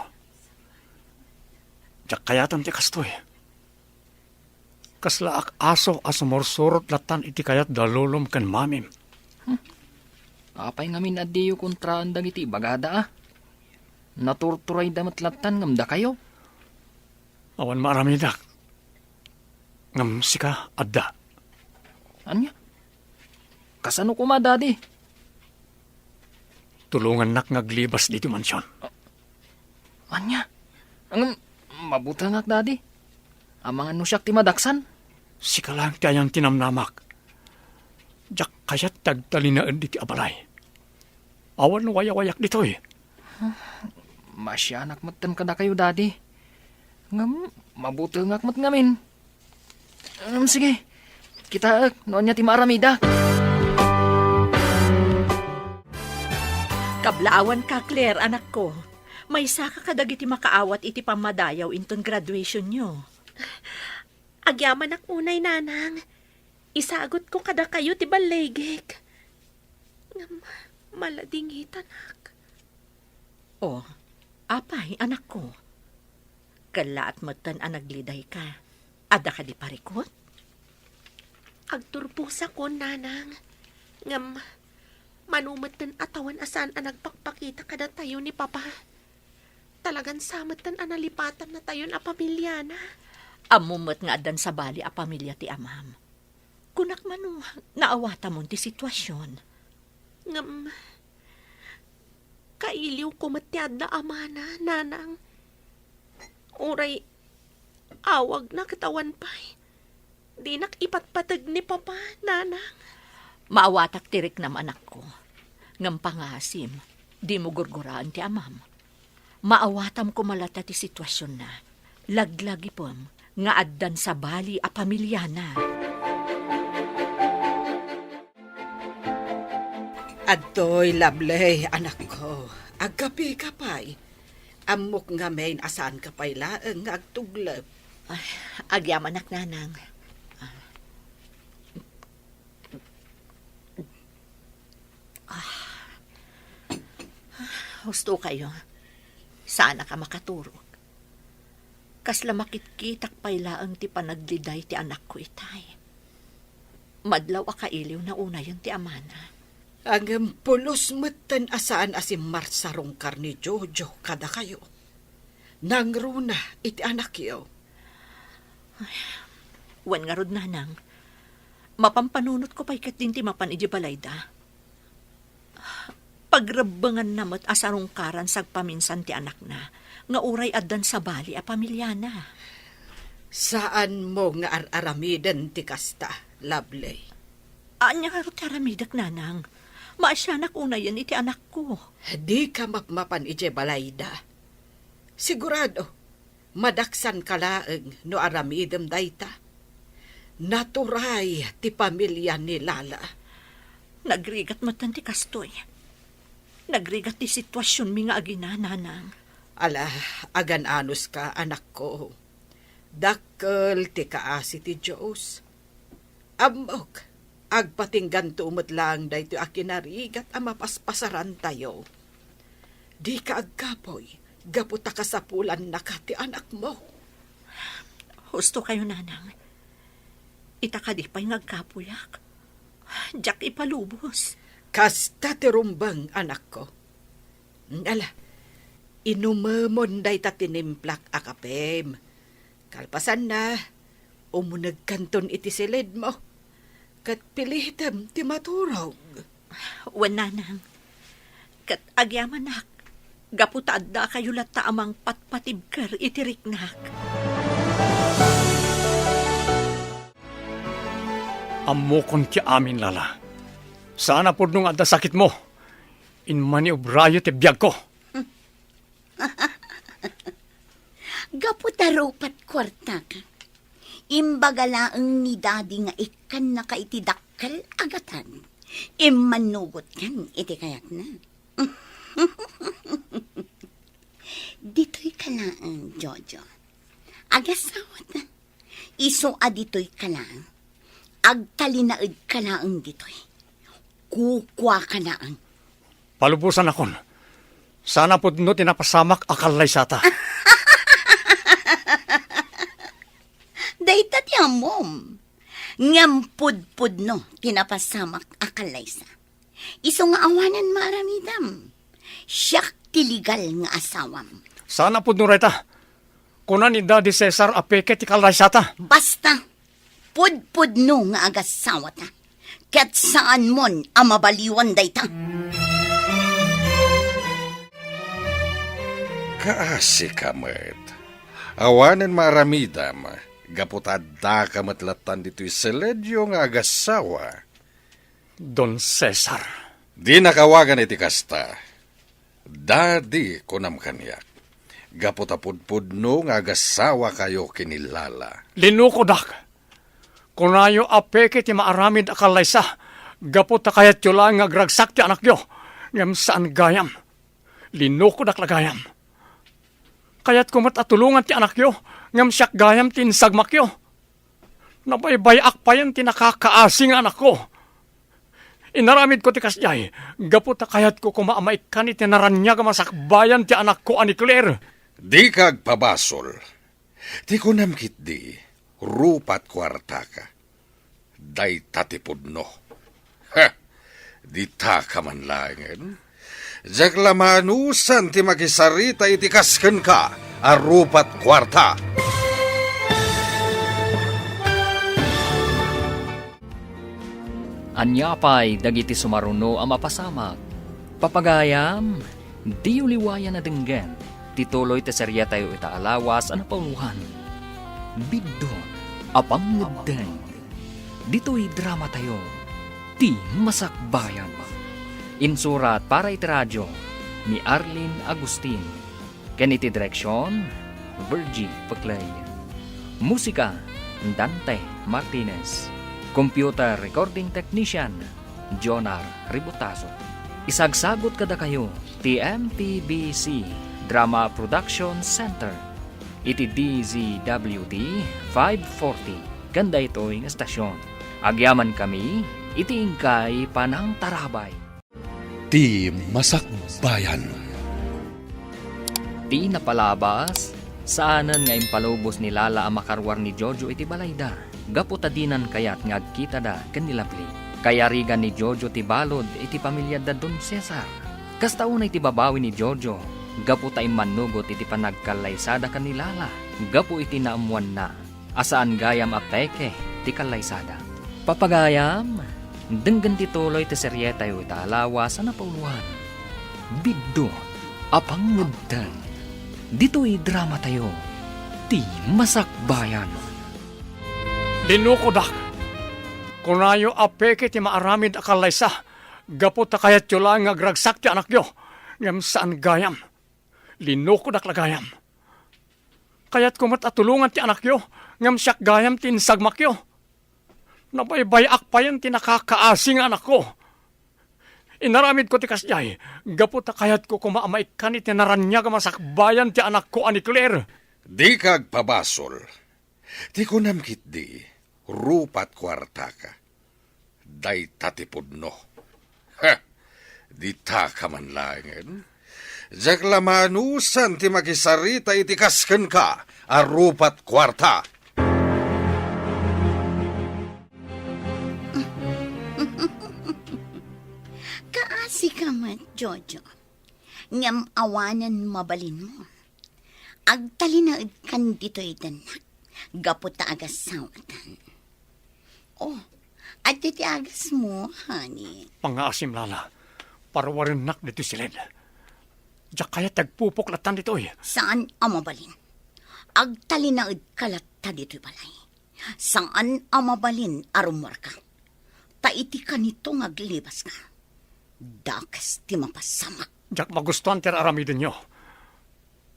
Diak kayaten ti kastoy. Kaslaak aso a sumursurot lattan iti kayat da lolom ken mamim. Hmm. Apay ngamin a diyo kontraan dagiti ibagada, a? Naturturayda met lattan ngem dakayo. Awan maaramidak. Ngem sika, adda. Ania? Kasano koma, Daddy? Tulongannak nga aglibas ditoy mansion. Ania? Ngem, mabutengak, Daddy. Amangan no siak ti madaksan? Sika laeng ti ayan ti namnamak. Diak kayat ti agtalinaed iti abalay. Awan wayawayak ditoy. Maasianak metten kadakayo, Daddy. Ngem, mabutengak met ngamin. Ngem, sige. Kitaek no ania ti maaramidak. Kablaawanka, Claire, anakko. Maysaka kadagiti makaawat iti pammadayaw inton graduationyo. Agyamanak unay, Nanang. Isagutko kadakayo ti balligik. Ngem, maladingitanak. Oh, apay, anakko? Kellaat metten a naglidayka. Adda kadi parikut? Agturposakon, Nanang. Ngem, mano metten a tawen a saan a nagpakpakita kadatayo ni Papa. Talagan sa metten a nalipatannatayon a pamiliana. Ammom met nga addan sabali a pamilia ti amam. Kunak mano, naawatamon ti sitwasion. Ngem, kailiwko met ti adda amana, Nanang. Uray awagna ket awan pay. Dinak ipatpateg ni Papa, Nanang. Maawatak ti riknam, anakko. Ngem pangasim, dimo gurguraen ti amam. Maawatam koma latta ti situasionna. Laglagipem nga addan sabali a pamiliana. Adtoy, Lovely, anakko. Agkapeka pay. Ammok ngamin a saanka pay laeng nga agtuglep. Ay, agyamanak, Nanang. Ah. Ah. Husto kayo. Saanak a makaturog. Kasla makitkitak pay laeng ti panagliday ti anakko itay. Madlaw a kailiwna unayen ti amana. Ngem pulos metten a saan a simmarsarungkar ni Jojo kadakayo. Nangruna iti anakyo. Ay, wen ngarud, Nanang. Mapampanunotko pay ketdin ti mapan idiay balayda. Pagrebbenganna met a sarungkaran sagpaminsan ti anakna nga uray addan sabali a pamiliana. Saanmo nga ar-aramiden ti kasta, Lovely. Ania ngarud ti aramidek, Nanang? Maasianak unayen iti anakko. Dika mapmapan idiay balayda. Sigurado, madaksanka laeng no aramidem dayta. Naturay ti pamilia ni Lala. Nagrigat metten ti kastoy. Nagrigat ti situasionmi nga agina, Nanang. Ala, agan-anuska, anakko. Dakkel ti kaasi ti Dios. Ammok, agpatingganto met laeng daytoy a kinarigat a mapaspasarantayo. Dika agkapuy, gapu ta kasapulannaka ti anakmo. Husto kayo, Nanang. Ita kadi pay nga agkapuyak? Diak ipalubos. Kasta ti rumbeng, anakko. Ala, inumemon dayta tinimplak a kapem. Kalpasanna, umunegkanton iti silidmo, ket pilitem ti maturog. Wen, Nanang. Ket agyamanak, gapu ta adda kayo latta a mangpatpatibker iti riknak. Ammokon ti amin, Lala. Saan a pudno nga adda sakitmo. Immaniobrayo ti biagko. Gapu ta rupat kuartaka, imbaga laeng ni Daddy nga ikkannaka iti dakkel a gatan. Immannugotkan iti kayatna. Ditoy ka laeng, Jojo. Agasawata. Isu a ditoy ka laeng. Agtalinaed ka laeng ditoy. Kukua ka laeng. Palubosanakon. Saan a pudno ti napasamak a kallaysata. Dayta ti ammom. Ngem pudpudno ti napasamak a kallaysa. Isu nga awanen maaramidam. Siak ti legal nga asawam. Saan a pudno dayta. Kuna ni Daddy Cesar a peke ti kallaysata. Basta, pudpudno nga agasawata. Ket saanmon a mabaliwan dayta. Kaasika met. Awanen maaramidam, gapu ta addaka met lattan ditoy Celedio nga agasawa. Don Cesar. Dinak awagan iti kasta. Daddy, kunam kaniak. Gapu ta pudpudno nga agasawakayo ken ni Lala. Linukodak. Kunayo a peke ti maaramid a kallaysa. Gapu ta kayatyo laeng nga agragsak ti anakyo. Ngem saan gayam. Linukodak la gayam. Kayatko met a tulongan ti anakyo, ngem siak gayam ti insagmakyo. Nabaybay-ak payen ti nakakaasi nga anakko. Inaramidko ti kasdiay, gapu ta kayatko koma a maikkan iti naraniag a masakbayan ti anakko a ni Claire. Dika agpabasol. Ti kunam ketdi, rupat kuartaka. Dayta ti pudno. Ha! Ditaka man laengen. Diak la maanusan ti makisarita iti kas kenka a rupat kuarta. Ania pay dagiti sumaruno a mapasamak? Papagayam, diyo liwayan a denggen ti tuloy ti serietayo ita a lawas a napauloan, Biddut a Pangngeddeng. Ditoy dramatayo, Ti Masakbayan. Insurat para iti radio ni Arlene Agustin. Ken iti direksion, Virgie Peclay. Musika, Dante Martinez. Computer recording technician, Jonar Ributaso. Isagsagot kadakayo ti M P B C Drama Production Center iti D Z W T five forty ken daytoy nga estasion. Agyamankami iti inkay panangtarabay. Ti Masakbayan. Ti napalabas, saanen nga impalubos ni Lala a makaruar ni Jojo iti balayda, gapu ta dinan kayat nga agkitada ken ni Lovely. Kayarigan ni Jojo ti balud iti pamiliada Don Cesar. Kasta unay ti babawi ni Jojo, gapu ta immannugot iti panagkallaysada ken ni Lala, gapu iti naammoanna a saan gayam a peke ti kallaysada. Papagayam, denggen ti tuloy ti serietayo ita a lawas a napauloan, Biddut a Pangngeddeng. Ditoy dramatayo, Ti Masakbayan. Linukodak. Kunayo a peke ti maaramid a kallaysa, gapu ta kayatyo laeng nga agragsak ti anakyo, ngem saan gayam. Linukodak la gayam. Kayatko met a tulongan ti anakyo, ngem siak gayam ti insagmakyo. Nabaybay-ak payen ti nakakaasi nga anakko. Inaramidko ti kasdiay, gapu ta kayatko koma a maikkan iti naraniag a masakbayan ti anakko a ni Claire. Dika agpabasol. Ti kunam ketdi, rupat kuartaka. Dayta ti pudno. Ha! Ditaka man laengen. Diak la maanusan ti makisarita iti kas kenka a rupat kuarta. Kaasika met, Jojo. Ngem awanen mabalinmo. Agtalinaedkan ditoy dennak gapu ta agasawatan. Oh, adda ti agasmo, honey. Pangngaasim, Lala. Parwarennak ditoy siled. Diak kayat ti agpupok latta ditoy. Saan a mabalin. Agtalinaedka latta ditoy balay. Saan a mabalin a rummuarka. Ta iti kanito nga aglibaska, dakes ti mapasamak. Diak magustuan ti ar-aramidenyo.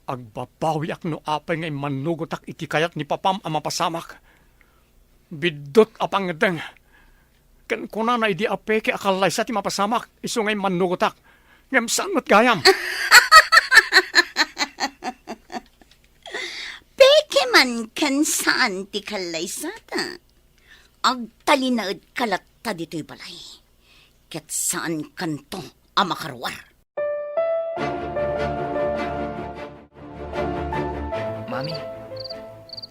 Agbabawiak no apay nga immannugotak iti kayat ni papam a mapasamak. Biddut a pangngedeng. Ken kunana idi a peke a kallaysa ti mapasamak, isu nga immannugotak. Ngem saan met gayam. Peke man ken saan ti kallaysata. Agtalinaedka latta ditoy balay. Ket saankanto a makaruar. Mami,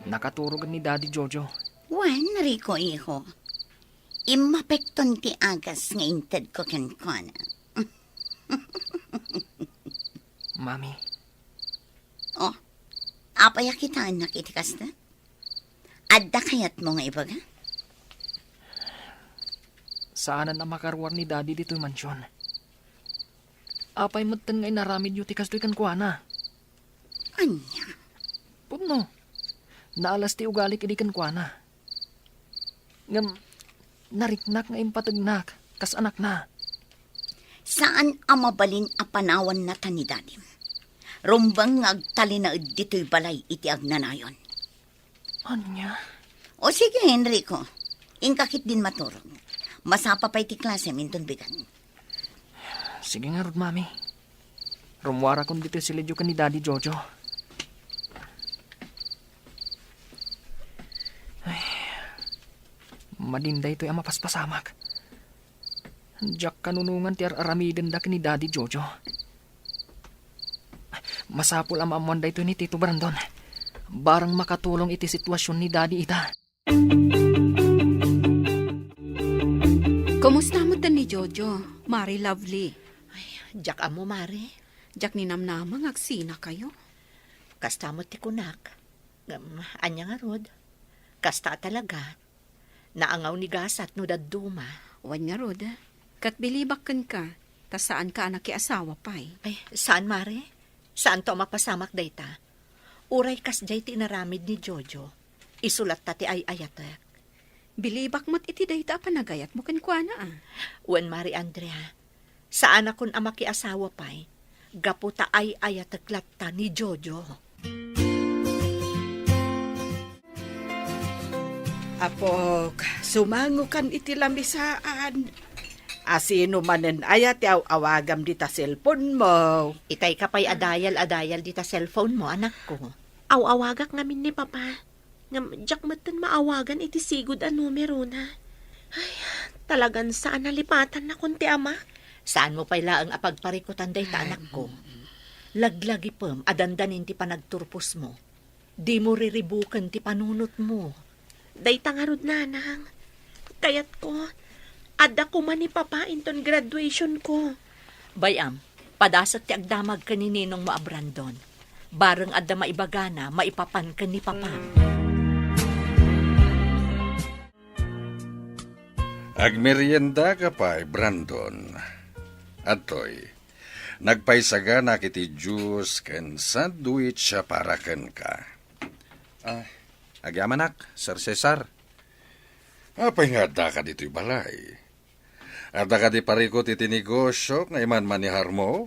nakaturog ni Daddy Jojo. Wen, Rico, iho. Immapekton ti agas nga intedko kenkuana. Mami. Oh, apay a kitaennak iti kasta? Adda kayatmo nga ibaga? Saanen a makaruar ni Daddy ditoy mansion. Apay metten nga inaramidyo ti kastoy kenkuana? Ania? Pudno. Naalas ti ugalik idi kenkuana. Ngem, nariknak nga impategnak kas anakna. Saan a mabalin a panawanna ta ni Dadim. Rumbeng nga agtalinaed ditoy balay iti agnanayon. Ania? O sige, Enrico. Inka ketdin maturog. Masapa pay ti klasem inton bigat. Sige ngarud, Mami. Rummuarakon ditoy siledyo ken ni Daddy Jojo. Ay, madin daytoy a mapaspasamak. Diak kanunongan ti ar-aramidenda ken ni Daddy Jojo. Masapul a maammoan daytoy ni Tito Brandon. Barang makatulong iti situasion ni Daddy ita. Kumusta met ni Jojo, Mari Lovely? Ay, diak ammo, Mari. Diak ninamnama nga agsinakayo. Kasta met ti kunak. Ngem, ania ngarud? Kasta a talaga. Naangaw ni gasat no dadduma. Wen ngarud, ket bilibak kenka, ta saanka a nakiasawa pay. Ay, saan, Mari? Saanto a mapasamak dayta? Uray kasdiay ti inaramid ni Jojo, isu latta ti ay-ayatek. Bilibak met iti dayta a panagayatmo kenkuana, a. Wen, Mari Andrea, saanakon a makiasawa pay, gapu ta ay-ayatek latta ni Jojo. Apok, sumangokan iti lamisaan. Asino manen aya ti aw-awagam dita cellphone mo? Itay ka pay a dial a dial dita cellphone mo, anakko. Aw-awagak ngamin ni Papa. Ngem diak metten maawagan iti sigud a numerona. Ay, talagan saan a lipatannakon ti ama. Saan mo pay laeng a pagparikutan dayta, anakko. Laglagipem a dandanin ti panagturpos mo. Dimo riribuken ti panunot mo. Dayta ngarud, nanang. Kayatko, adda koma ni Papa inton graduation ko. Bay-am, padasek ti agdamag ken ni ninong mo a Brandon. Bareng adda maibagana maipapan ken ni Papam. Agmeriendaka pay, Brandon. Adtoy, nagpaisaganak iti juice ken sandwich para kenka. Ah, agyamanak, Sir Cesar. Apay nga addaka ditoy balay? Adda kadi parikut iti negosio nga imanmaniharmo?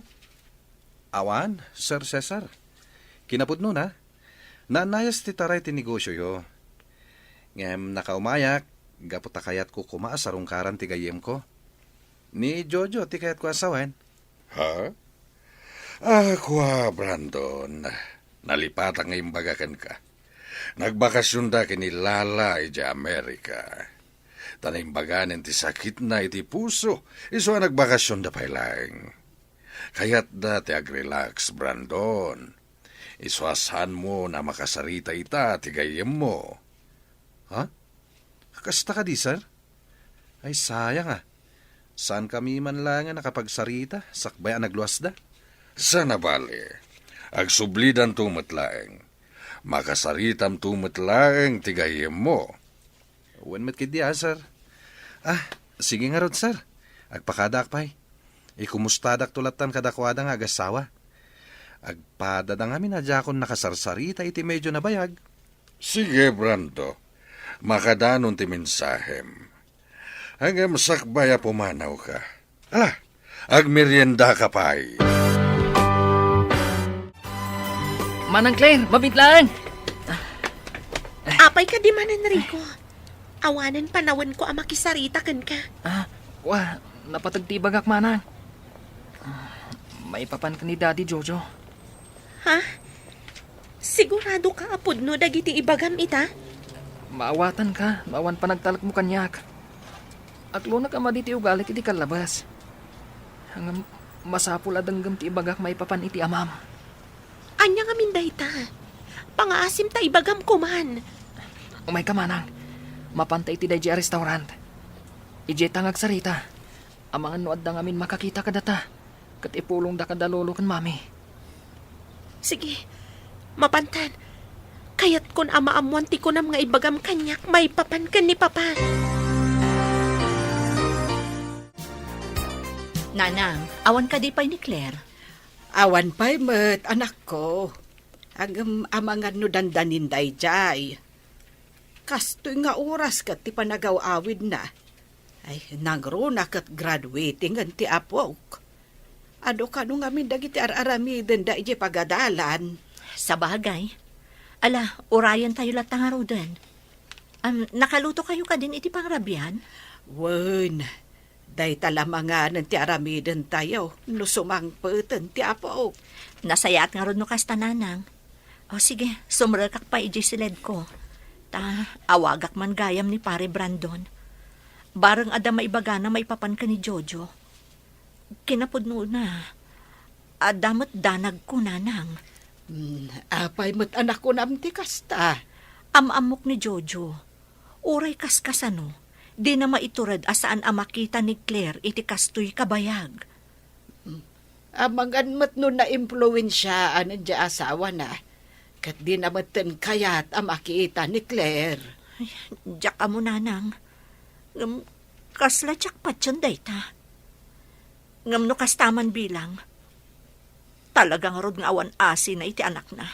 Awan, Sir Cesar. Kinapudnona, naannayas ti taray ti negosioyo. Ngem nakaumayak, gapu ta kayatko koma a sarungkaran ti gayyemko. Ni Jojo ti kayatko a sawen. Ha? Ah, kua, Brandon. Nalipatak nga imbaga kenka. Nagbakasionda ken ni Lala idiay Amerika. Ta naimbaganen ti sakitna iti puso, isu a nagbakasionda pay laeng. Kayatda ti agrelax, Brandon. Isu a saanmo a makasarita ita ti gayyemmo. Ha? Kasta kadi, sir? Ay, sayang a. Saankami man laeng a nakapagsarita, sakbay a nagluasda. Saan a bale, agsublidanto met laeng. Makasaritamto met laeng ti gayyemmo. Wen met ketdi a, sir. Ah, sige ngarud, sir. Agpakadaak pay. Ikumustadakto lattan kadakuada nga agassawa. Agpadada ngamin a diakon nakasarsarita iti medio a nabayag. Sige, Brando. Makadanon ti mensahem. Ngem sakbay a pumanawka. Ala, agmeriendaka pay. Manang Claire, mabiit laeng. Apay kadi, Manang Rico? Awanen panawenko a makisarita kenka. Ah, wa, napateg ti ibagak, Manang. Ah, maipapan ken ni Daddy Jojo. Ha? Sigurado ka a pudno dagiti ibagam ita? Maawatanka no awan panagtalekmo kaniak. Aklonak a madi ti ugalik iti kallabas. Ngem masapul a denggem ti ibagak maipapan iti amam. Ania ngamin dayta? Pangaasim ta ibagam koman. Umayka, Manang. Mapanta iti daydiay a restaurant. Idiayta nga agsarita. Amangan no adda ngamin makakita kadata, ket ipulongda kada lolo ken mami. Sige, mapantan. Kayatkon a maammoan ti kunam nga ibagam kaniak maipapan ken ni Papa. Nanang, awan kadi pay ni Claire? Awan pay met, anakko. Ngem amangan no dandanin daydiay. Kastoy nga oras ket ti panagaw-awidna. Ay, nangruna ket graduating ti apok. Adu kano ngamin dagiti ar-aramidenda idiay pagadalan? Sabagay. Ala, urayentayo latta ngaruden. Am, nakalutokayo kadin iti pangrabian? Wen, dayta la manganen ti aramidentayo no sumangpeten ti apok. Nasayaat ngarud no kasta, Nanang. O sige, sumrekak pay idiay siledko. Ta, awagak man gayam ni Pare Brandon. Bareng adda maibagana maipapan ken ni Jojo. Kinapudnona, adda met danagko, Nanang. Hmm, apay met a nakunam ti kasta? Am-ammok ni Jojo. Uray kaskasano, dina maitured a saan a makita ni Claire iti kastoy kabayag. Amangan met no naimpluensiaan ti asawana, ket dina metten kayat a makita ni Claire. Ay, diak ammo, Nanang. Ngem kasla diak patien dayta. Ngem no kasta man bilang, talaga ngarud nga awan asina iti anakna.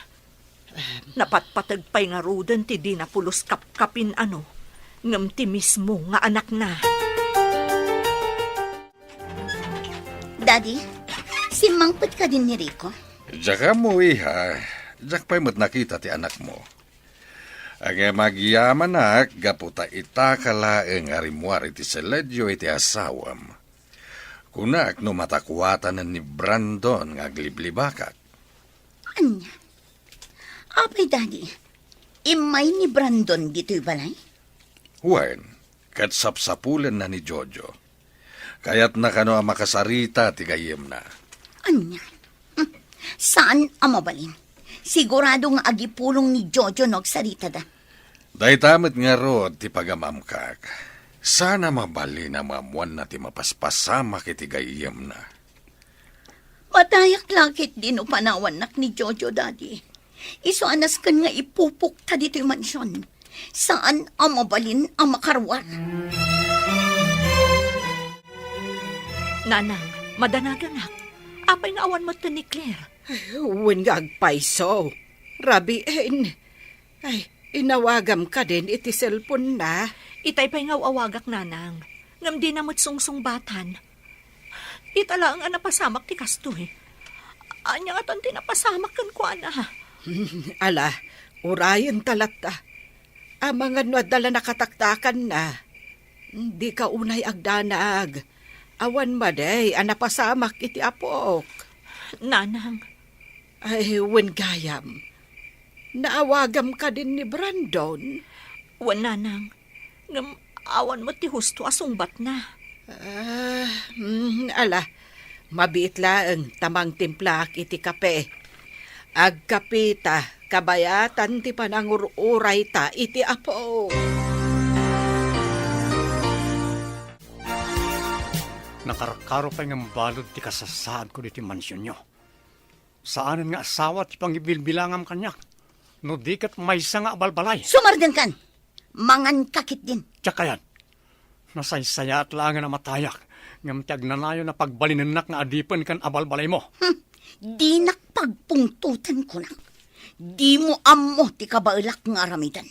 Em. Napatpateg pay ngaruden ti dina pulos kapkapin-ano, ngem ti mismo nga anakna. Daddy, simmangpet kadin ni Rico? Diak ammo, iha. Diak pay met nakita ti anakmo. Ngem agyamanak gapu ta itaka laeng a rimmuar iti seledio iti asawam. Kunak no matakuatanen ni Brandon nga agliblibakak. Ania? Apay, Daddy, immay ni Brandon ditoy balay? Wen, ket sapsapulenna ni Jojo. Kayatna kano a makasarita ti gayyemna. Ania? Hmm. Saan a mabalin. Sigurado nga agipulong ni Jojo no agsaritada. Dayta met ngarud ti pagamamkak. Saan a mabalin a maammoanna ti mapaspasamak iti gayyemna. Matayak la ketdi no panawannak ni Jojo, Daddy. Isu a nasken nga ipupokta ditoy mansion. Saan a mabalin a makaruar. Nanang, madanaganak. Apay nga awan metten ni Claire? Wen nga agpayso. Rabiin. Ay, inawagam kadin iti cellphone na. Itay pay nga aw-awagak, Nanang. Ngem dina met sungsungbatan. Ita laeng a napasamak ti kastoy. Ania ngatan ti napasamak kenkuana? Ala, urayenta latta. Amangan no adda la nakataktakanna. Dika unay agdanag. Awan madi a napasamak iti apok. Nanang. Ay, wen gayam. Naawagam kadin ni Brandon? Wen, nanang. Ngem awan met ti husto a sungbatna. Ah, mm, ala. Mabiit laeng ta mangtimplaak iti kape. Agkapita, kabayatan ti panangur-urayta iti Apo. Nakarkaro pay ngem balud ti kasasaadko ditoy mansionyo. Saanen nga asawa ti pangibilbilangam kaniak, no di ket maysa nga abalbalay. Sumardengkan! Manganka ketdin. Diak kayat. Nasaysayaat laengen a matayak, ngem ti agnanayon a pagbalinennak nga adipen ken abalbalaymo. Hmm, dinak pagpungtoten, kunak. Dimo ammo ti kabaelak nga aramiden.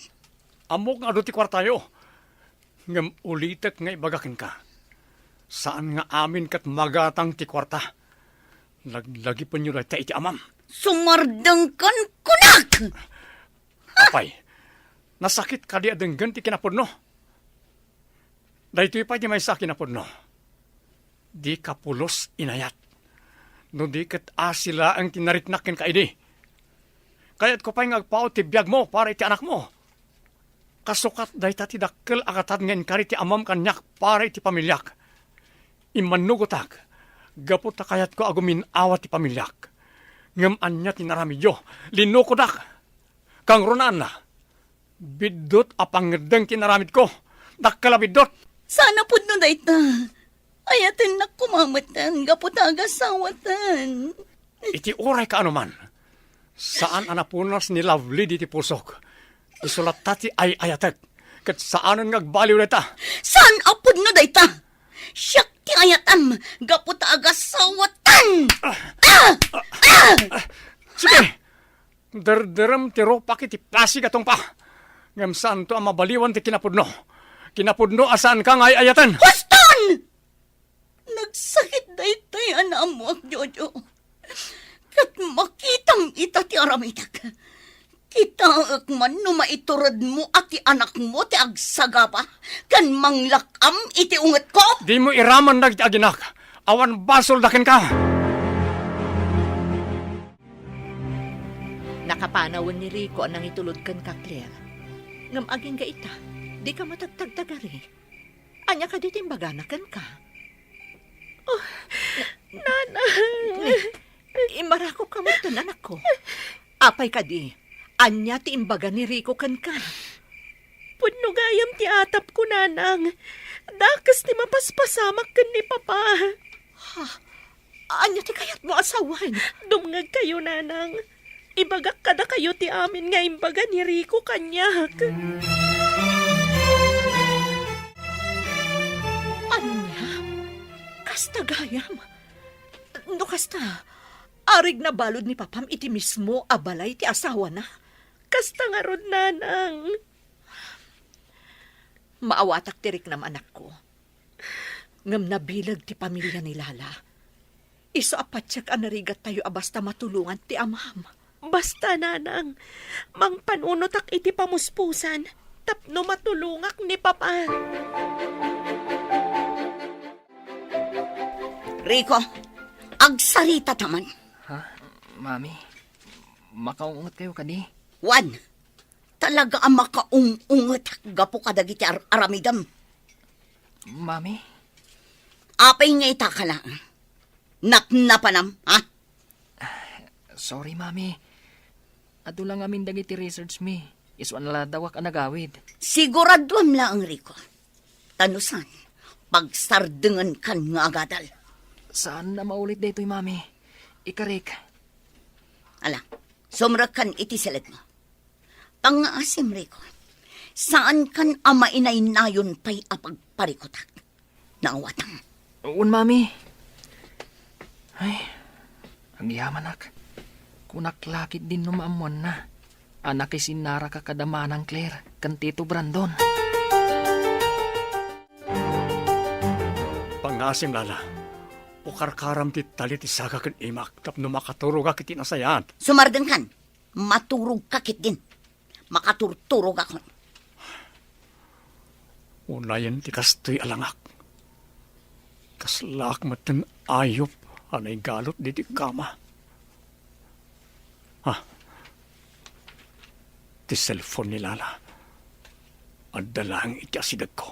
Ammok nga adu ti kuartayo, ngem ulitek nga ibaga kenka. Saan nga amin ket magatang ti kuarta. Laglagipenyo dayta iti amam. Sumardengkan, kunak! Apay, nasakit kadi a denggen ti kinapudno? Daytoy pay ti maysa a kinapudno. Dika pulos inayat. No di ket asi laeng ti nariknak kenka idi. Kayatko pay nga agpaut ti biagmo para iti anakmo. Kasukat dayta ti dakkel a gatad nga inkari ti amam kaniak para iti pamiliak. Immannugotak, gapu ta kayatko a gumin-awa ti pamiliak. Ngem ania ti naramidyo? Linukodak. Kangrunaan la. Biddut a pangngeddeng ti inaramidko. Dakkel a biddut. Saan a pudno dayta. Ayatennak koma metten gapu ta agasawatan. Iti uray kaano man, saan a napunas ni Lovely diti pusok. Isu latta ti ay-ayatek. Ket saanen nga agbaliw dayta. Saan a pudno dayta. Siak ti ayatam gapu ta agasawatan. Ah! Ah! Ah! Sige! Derderem ti rupak iti pasig a tungpa. Ngem saanto a mabaliwan ti kinapudno. Kinapudno a saanka nga ay-ayaten. Huston! Nagsakit daytoy a naammoak, Jojo. Ket makitam ita ti aramidek. Kitaek man no maituredmo a ti anakmo ti agsagaba ken manglak-am iti ungetko. Dimo iraman dagiti aginak. Awan basolda kenka. Nakapanawen ni Rico a nangitulod kenka, Claire. Ngem agingga ita, dika matagtagtagari. Ania kadi ti imbagana kenka? Oh, Nanang! Immarakopka metten, anakko. Apay kadi, ania ti imbaga ni Rico kenka? Pudno gayam ti atapko, Nanang. Dakes ti mapaspasamak ken ni Papa. Ha? Ania ti kayatmo a sawen? Dumngegkayo, Nanang. Ibagak kadakayo ti amin nga imbaga ni Rico kaniak. Ania? Kasta gayam? No kasta, arigna balud ni Papam iti mismo a balay ti asawana? Kasta ngarud, Nanang. Maawatak ti riknam, anakko. Ngem nabileg ti pamilia ni Lala. Isu a patiek a narigattayo a basta matulongan ti amam. Basta, Nanang, mangpanunotak iti pamuspusan tapno matulongak ni Papa. Rico, agsarita ta man. Ha? Mami, makaunget kayo kadi? Wan, talaga a makaung-unget gapu kadagiti ar-, aramidem. Mami? Apay nga ita ka laeng? Napnapanam, ha? Sorry, Mami. Adu la ngamin dagiti research mi. Isu a naladawak a nagawid. Siguraduem laeng, Rico. Ta no saan, pagsardengenkan nga agadal. Saan a maulit daytoy, Mami. Ikarik. Ala, sumrekkan iti siledmo. Pangngaasim, Rico. Saankan a mainaynayon pay a pagparikutak. Naawatam. Wen, Mami. Ay, agyamanak. Kunak la ketdin no maammoanna a nakisinnaraka kada Manang Claire ken Tito Brandon. Pangngaasim, Lala. Ukarkaram ti tali ti saka ken imak tapno makaturogak iti nasayaat. Sumardengkan. Maturogka ketdin. Makaturturogakon. Unayen ti kastoy a langak. Kaslaak metten ayup a naigalut ditoy kama. Ah, ti cellphone ni Lala. Adda laeng iti asidegko.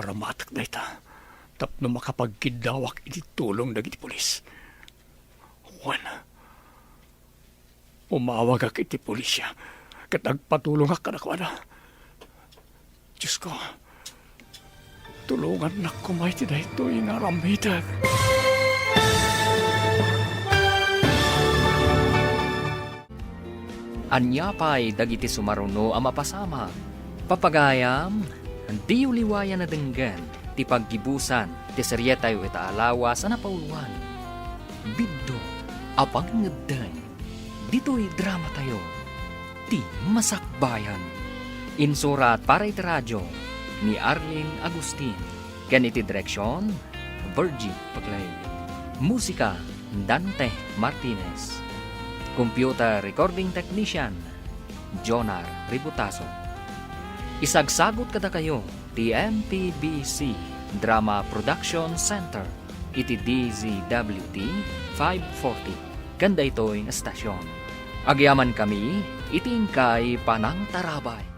Aramatek dayta tapno makapagkiddawak iti tulong dagiti pulis. Wen, umawagak iti pulisya ket agpatulongak kadakuada. Diosko, tulongannak koma iti daytoy nga aramidek. Ania pay dagiti sumaruno a mapasamak? Papagayam, diyo liwayan a denggen ti paggibusan ti serietayo ita a lawas a napauluan, Biddut a Pangngedden. Ditoy dramatayo, ti Masakbayan. Insurat para iti radio ni Arlene Agustin ken iti direksion, Virgie Paclay. Musika, Dante Martinez. Computer recording technician, Jonar Ributaso. Isagsagut kadakayo ti M P B C Drama Production Center iti D Z W T five forty ken daytoy nga estasion. Agyamankami iti inkay panangtarabay.